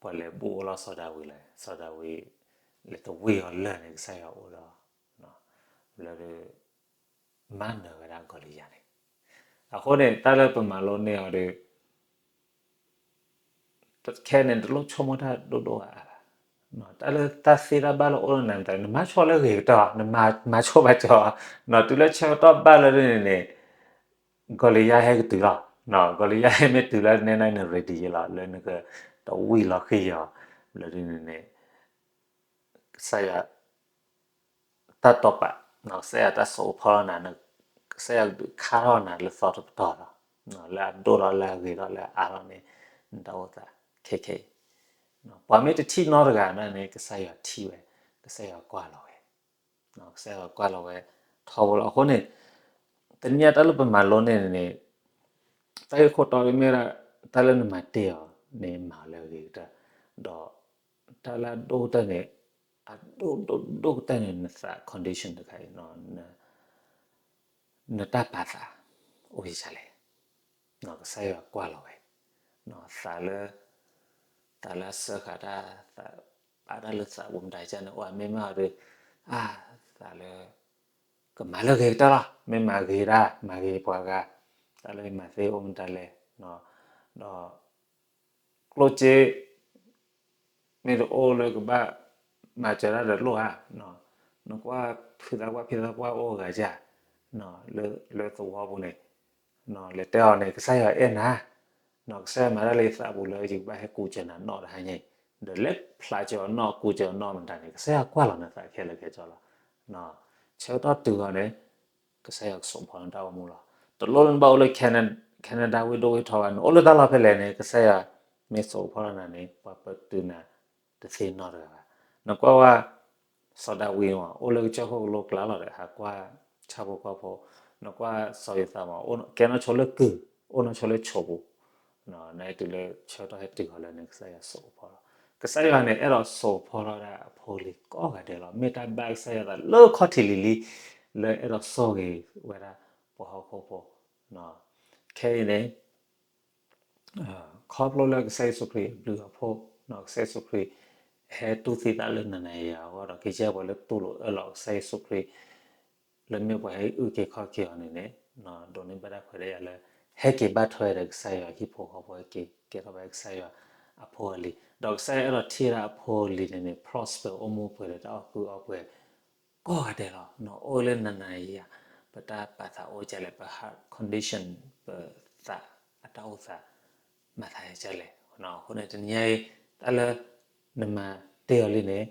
ပှၤလဲၤဘူၣ်အိၣ်လီၤစီၤဒၤဝံးလဲၣ်, စီၤဒၤဝံး လဲၤတဝံၢ်အီၤလၢၢ်န့ၣ် ကစၢ်ယွၤအိၣ်ဒီး လၢ မၤနၢၤဝဲဒၣ်ကီၤလံယါန့ၣ်, အဃိန့ၣ် တၢ်လၢပမၤလိန့ၢ်အီၤဒီး ခဲန့ၣ် တလိၣ်ဆိကမိၣ်တၢ်ဒိၣ်ဒိၣ်အါအါဘၣ်, တၢ်လၢတၢ်သ့တၢ်ဘၣ်လၢအိၣ်လၢနၤ နမၤဆိလၢဂ့ၤကတၢၢ် နမၤဆိဘၣ်ကၠီ, တုၤလၢဆၢကတီၢ်ဘၣ်လၢဒ်န့ၣ်န့ၣ် ကီၤလံယါဟဲကတုၤလီၤ, ကီၤလံယါဟဲမ့ၢ်တုၤလၢနဲဒၣ်န့ၣ် ready ယံလီၤ လၢနကတဝံၢ်လီၤဃံၤအီၤ, လၢဒ်န့ၣ်န့ၣ် ကစၢ်ယွၤ တၢ်တိာ်ပာ်, ကစၢ်ယွၤတၢ်စိာ်အိၣ်ဖီလီၤနၤ, ကစၢ်ယွၤကဒုးခါထီၣ်နၤလၢသီတပတီၢ်လီၤ, လၢအဒိၣ်ထီၣ်လၢအဂ့ၤထီၣ် လၢအအါထီၣ်န့ၣ် နတၢ်အိၣ်သးခဲခဲအံၤ, ပှၤမ့ၢ်တထံၣ်နီတဂၤန့ၣ် ကစၢ်ယွၤထံၣ်ဝဲ, ကစၢ်ယွၤကွၢ်လီၤဝဲ, ကစၢ်ယွၤကွၢ်လီၤဝဲထီဘိလီၤ. အဃိန့ၣ် တနံၤအံၤတၢ်လၢပမၤလိန့ၢ်န့ၣ် တၢ်ဂ့ၢ်ခိၣ်တီမ့ၢ်ဝဲဒၣ် တၢ်လၢနမၤတ့ၢ်အီၤန့ၣ် မၤအီၤလၢအဂ့ၤကတၢၢ်, ဒီး တၢ်လၢအဒိၣ်ကတၢၢ်န့ၣ် အဒိၣ်ဒိၣ်ဒိၣ်ကတၢၢ်န့ၣ် နသး condition တခါအံၤ နတၢ်ပာ်သး အိၣ်ယံာ်ဒ်လဲၣ်, ကစၢ်ယွၤကွၢ်လီၤဝဲ, သးလၢ, သးလၢအစၢဃာ်တၢ်, သးပာ်တၢ်လၢသးပူၤမတၤကန့ၣ် အိၣ်ဧါ, မ့မ့ၢ်အီၤဒီး, အါ, သးလၢ ကမၤလၢဂ့ၤကတၢၢ်လီၤ, မ့ၢ်မၤဂ့ၤတၢ် မၤဂ့ၤပှၤဂၤ, တၢ်လၢယမၤသ့အိၣ်မတၤလဲၣ်, ဒီး ကျိၣ်စ့ မ့ၢ်တအိၣ်လၢကဘၣ်မၤစၢၤတၢ်ဒီးလိၣ်ဧါ, နကွၢ်ဖုသးပှၢ်ဖံသးပှၢ်အိၣ်ဂၤဧါ, လၢသဝီပူၤန့ၣ်, လဲၤတဲအီၤန့ၣ် ကစၢ်ယွၤအဲၣ်နၤ, ကစၢ်ယွၤမၤတၢ်လၢယသးပူၤလၢယကဘၣ်ဟဲကူစၢၤနၤနီၣ်တဟါညါအံၤ, ဒီးလဲၤဖျါစၢၤအီၤနီၣ်ကူစၢၤအီၤနီၣ်မတၤန့ၣ် ကစၢ်ယွၤကွၢ်လီၤနၤသးခဲလၢာ်ခဲဆ့လီၤ. ဆၢကတီၢ်တုၤဃီန့ၣ် ကစၢ်ယွၤကစိာ်ဖီနတၢ်အိၣ်မူလီၤ. တလိၣ်လၢနဘၣ်အိၣ်လၢ Canada ဝ့ၢ်ဒိၣ်ဝ့ၢ်ထီဘၣ်, နအိၣ်လၢတၢ်လီၢ်ဖဲလဲၣ်န့ၣ် ကစၢ်ယွၤမ့ၢ်စိာ်ဖီလီၤနၤန့ၣ် ပှၤပတုာ်နၤတသ့နီတဂၤဘၣ်. နကွၢ်ဝဲ စီၤဒၤဝံးမး အိၣ်လၢကစၢၢ်ခိၣ်ကလိကျါလီၤဒီး ဟးကွၢ်ဆၣ်ဖိကီၢ်ဖိ, နကွၢ်စီၤယိၤသးမး ကဲနီၢ်ဆိလၢကုၢ်, အိၣ်နီၢ်ဆိလၢဆိးပူၤ, နတုၤလၢဆၢကတီၢ်ဟဲတုၤဃီၤလၢန့ၣ် ကစၢ်ယွၤစိာ်ဖီလီၤ. ကစၢ်ယွၤန့ၣ် အဲၣ်ဒိးစိာ်ဖီလီၤဒၣ်အဖိအလံၤကိးဂၤဒဲးလီၤ. မ့ၢ်တၢ်ဘၣ်ကစၢ်ယွၤသးလၢခီၣ်ထံးလံၤလံၤ လၢအဲၣ်ဒိးစိာ်က့ၤဝဲဒၣ်ပှၤဟီၣ်ခိၣ်ဖိ, ခဲအံၤန့ၣ် ခီဖျိလၢကစၢ်ယ့ၣ်ၡူးခရံာ်အဘျုးအဖှိၣ်, ကစၢ်ယ့ၣ်ၡူးခရံာ် ဟဲတူၢ်သံသးလၢနၤနၤယၤအဂီၢ်ဒီး ကယဲၢ်ပှၤလၢတူၢ်လိာ်အၢၣ်လီၤကစၢ်ယ့ၣ်ၡူးခရံာ် လၢမ့ၢ်ပှၤဟဲအုၣ်က့ၤခီၣ်က့ၤအီၤန့ၣ်န့ၣ်, ဒိးန့ၢ်ဘၣ်တၢ်ခွဲးတၢ်ယာ်လၢ ဟဲက့ၤဘၣ်ထွဲဒီးကစၢ်ယွၤဟံၣ်ဖိဃီဖိဟဲက့ၤ ကဲထီၣ်ဘၣ်ကစၢ်ယွၤအဖိအလံၤ, ဒီးကစၢ်ယွၤအဲၣ်ဒိးထံၣ်ဒၣ်အဖိအလံၤန့ၣ်န့ၣ် prosper အိၣ်မူပှဲၤဒီးတၢ်အီၣ်ကုၢ်အီပှဲၤ ကိးဂၤဒဲးလီၤ. အိၣ်လၢနၤနၤယၤယၤ ပတၢ်ပာ်သးအိၣ်ကလဲၣ်, ပ heart condition ပသးအတၢ်အိၣ်သး မၤသးဒ်လဲၣ်. အဃိန့ၣ်တနံၤညါအံၤ တၢ်လၢနမၤတ့ၢ်အီၤလံန့ၣ်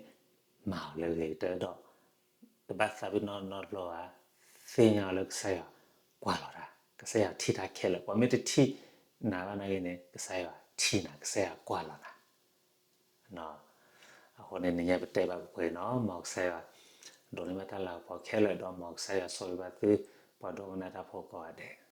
မၤအီၤလၢဂ့ၤကတၢၢ်ဒီး တဘၣ်သးပ့ၤနီၣ်နီတဘျီဘၣ်, သ့ၣ်ညါအီၤလၢကစၢ်ယွၤကွၢ်လီၤတၢ်, ကစၢ်ယွၤထံၣ်တၢ်ခဲလၢာ်, ပှၤမ့ၢ်တထံၣ်နၤဘၣ်နာ်က့န့ၣ် ကစၢ်ယွၤထံၣ်နၤ, ကစၢ်ယွၤကွၢ်လီၤနၤ အဃိန့ၣ် နံၤညါပတဲဘၣ်ပှဲၤပှဲၤနီၤ, မ်ကစၢ်ယွၤ ဒိးန့ၢ်ဘၣ်တၢ်လၤကပီၤခဲလၢာ်ဒီး မ်ကစၢ်ယွၤဆိၣ်ဂ့ၤဘၣ်သု ပှၤဒိကနၣ်တၢ်ဖိကိးဂၤဒဲး.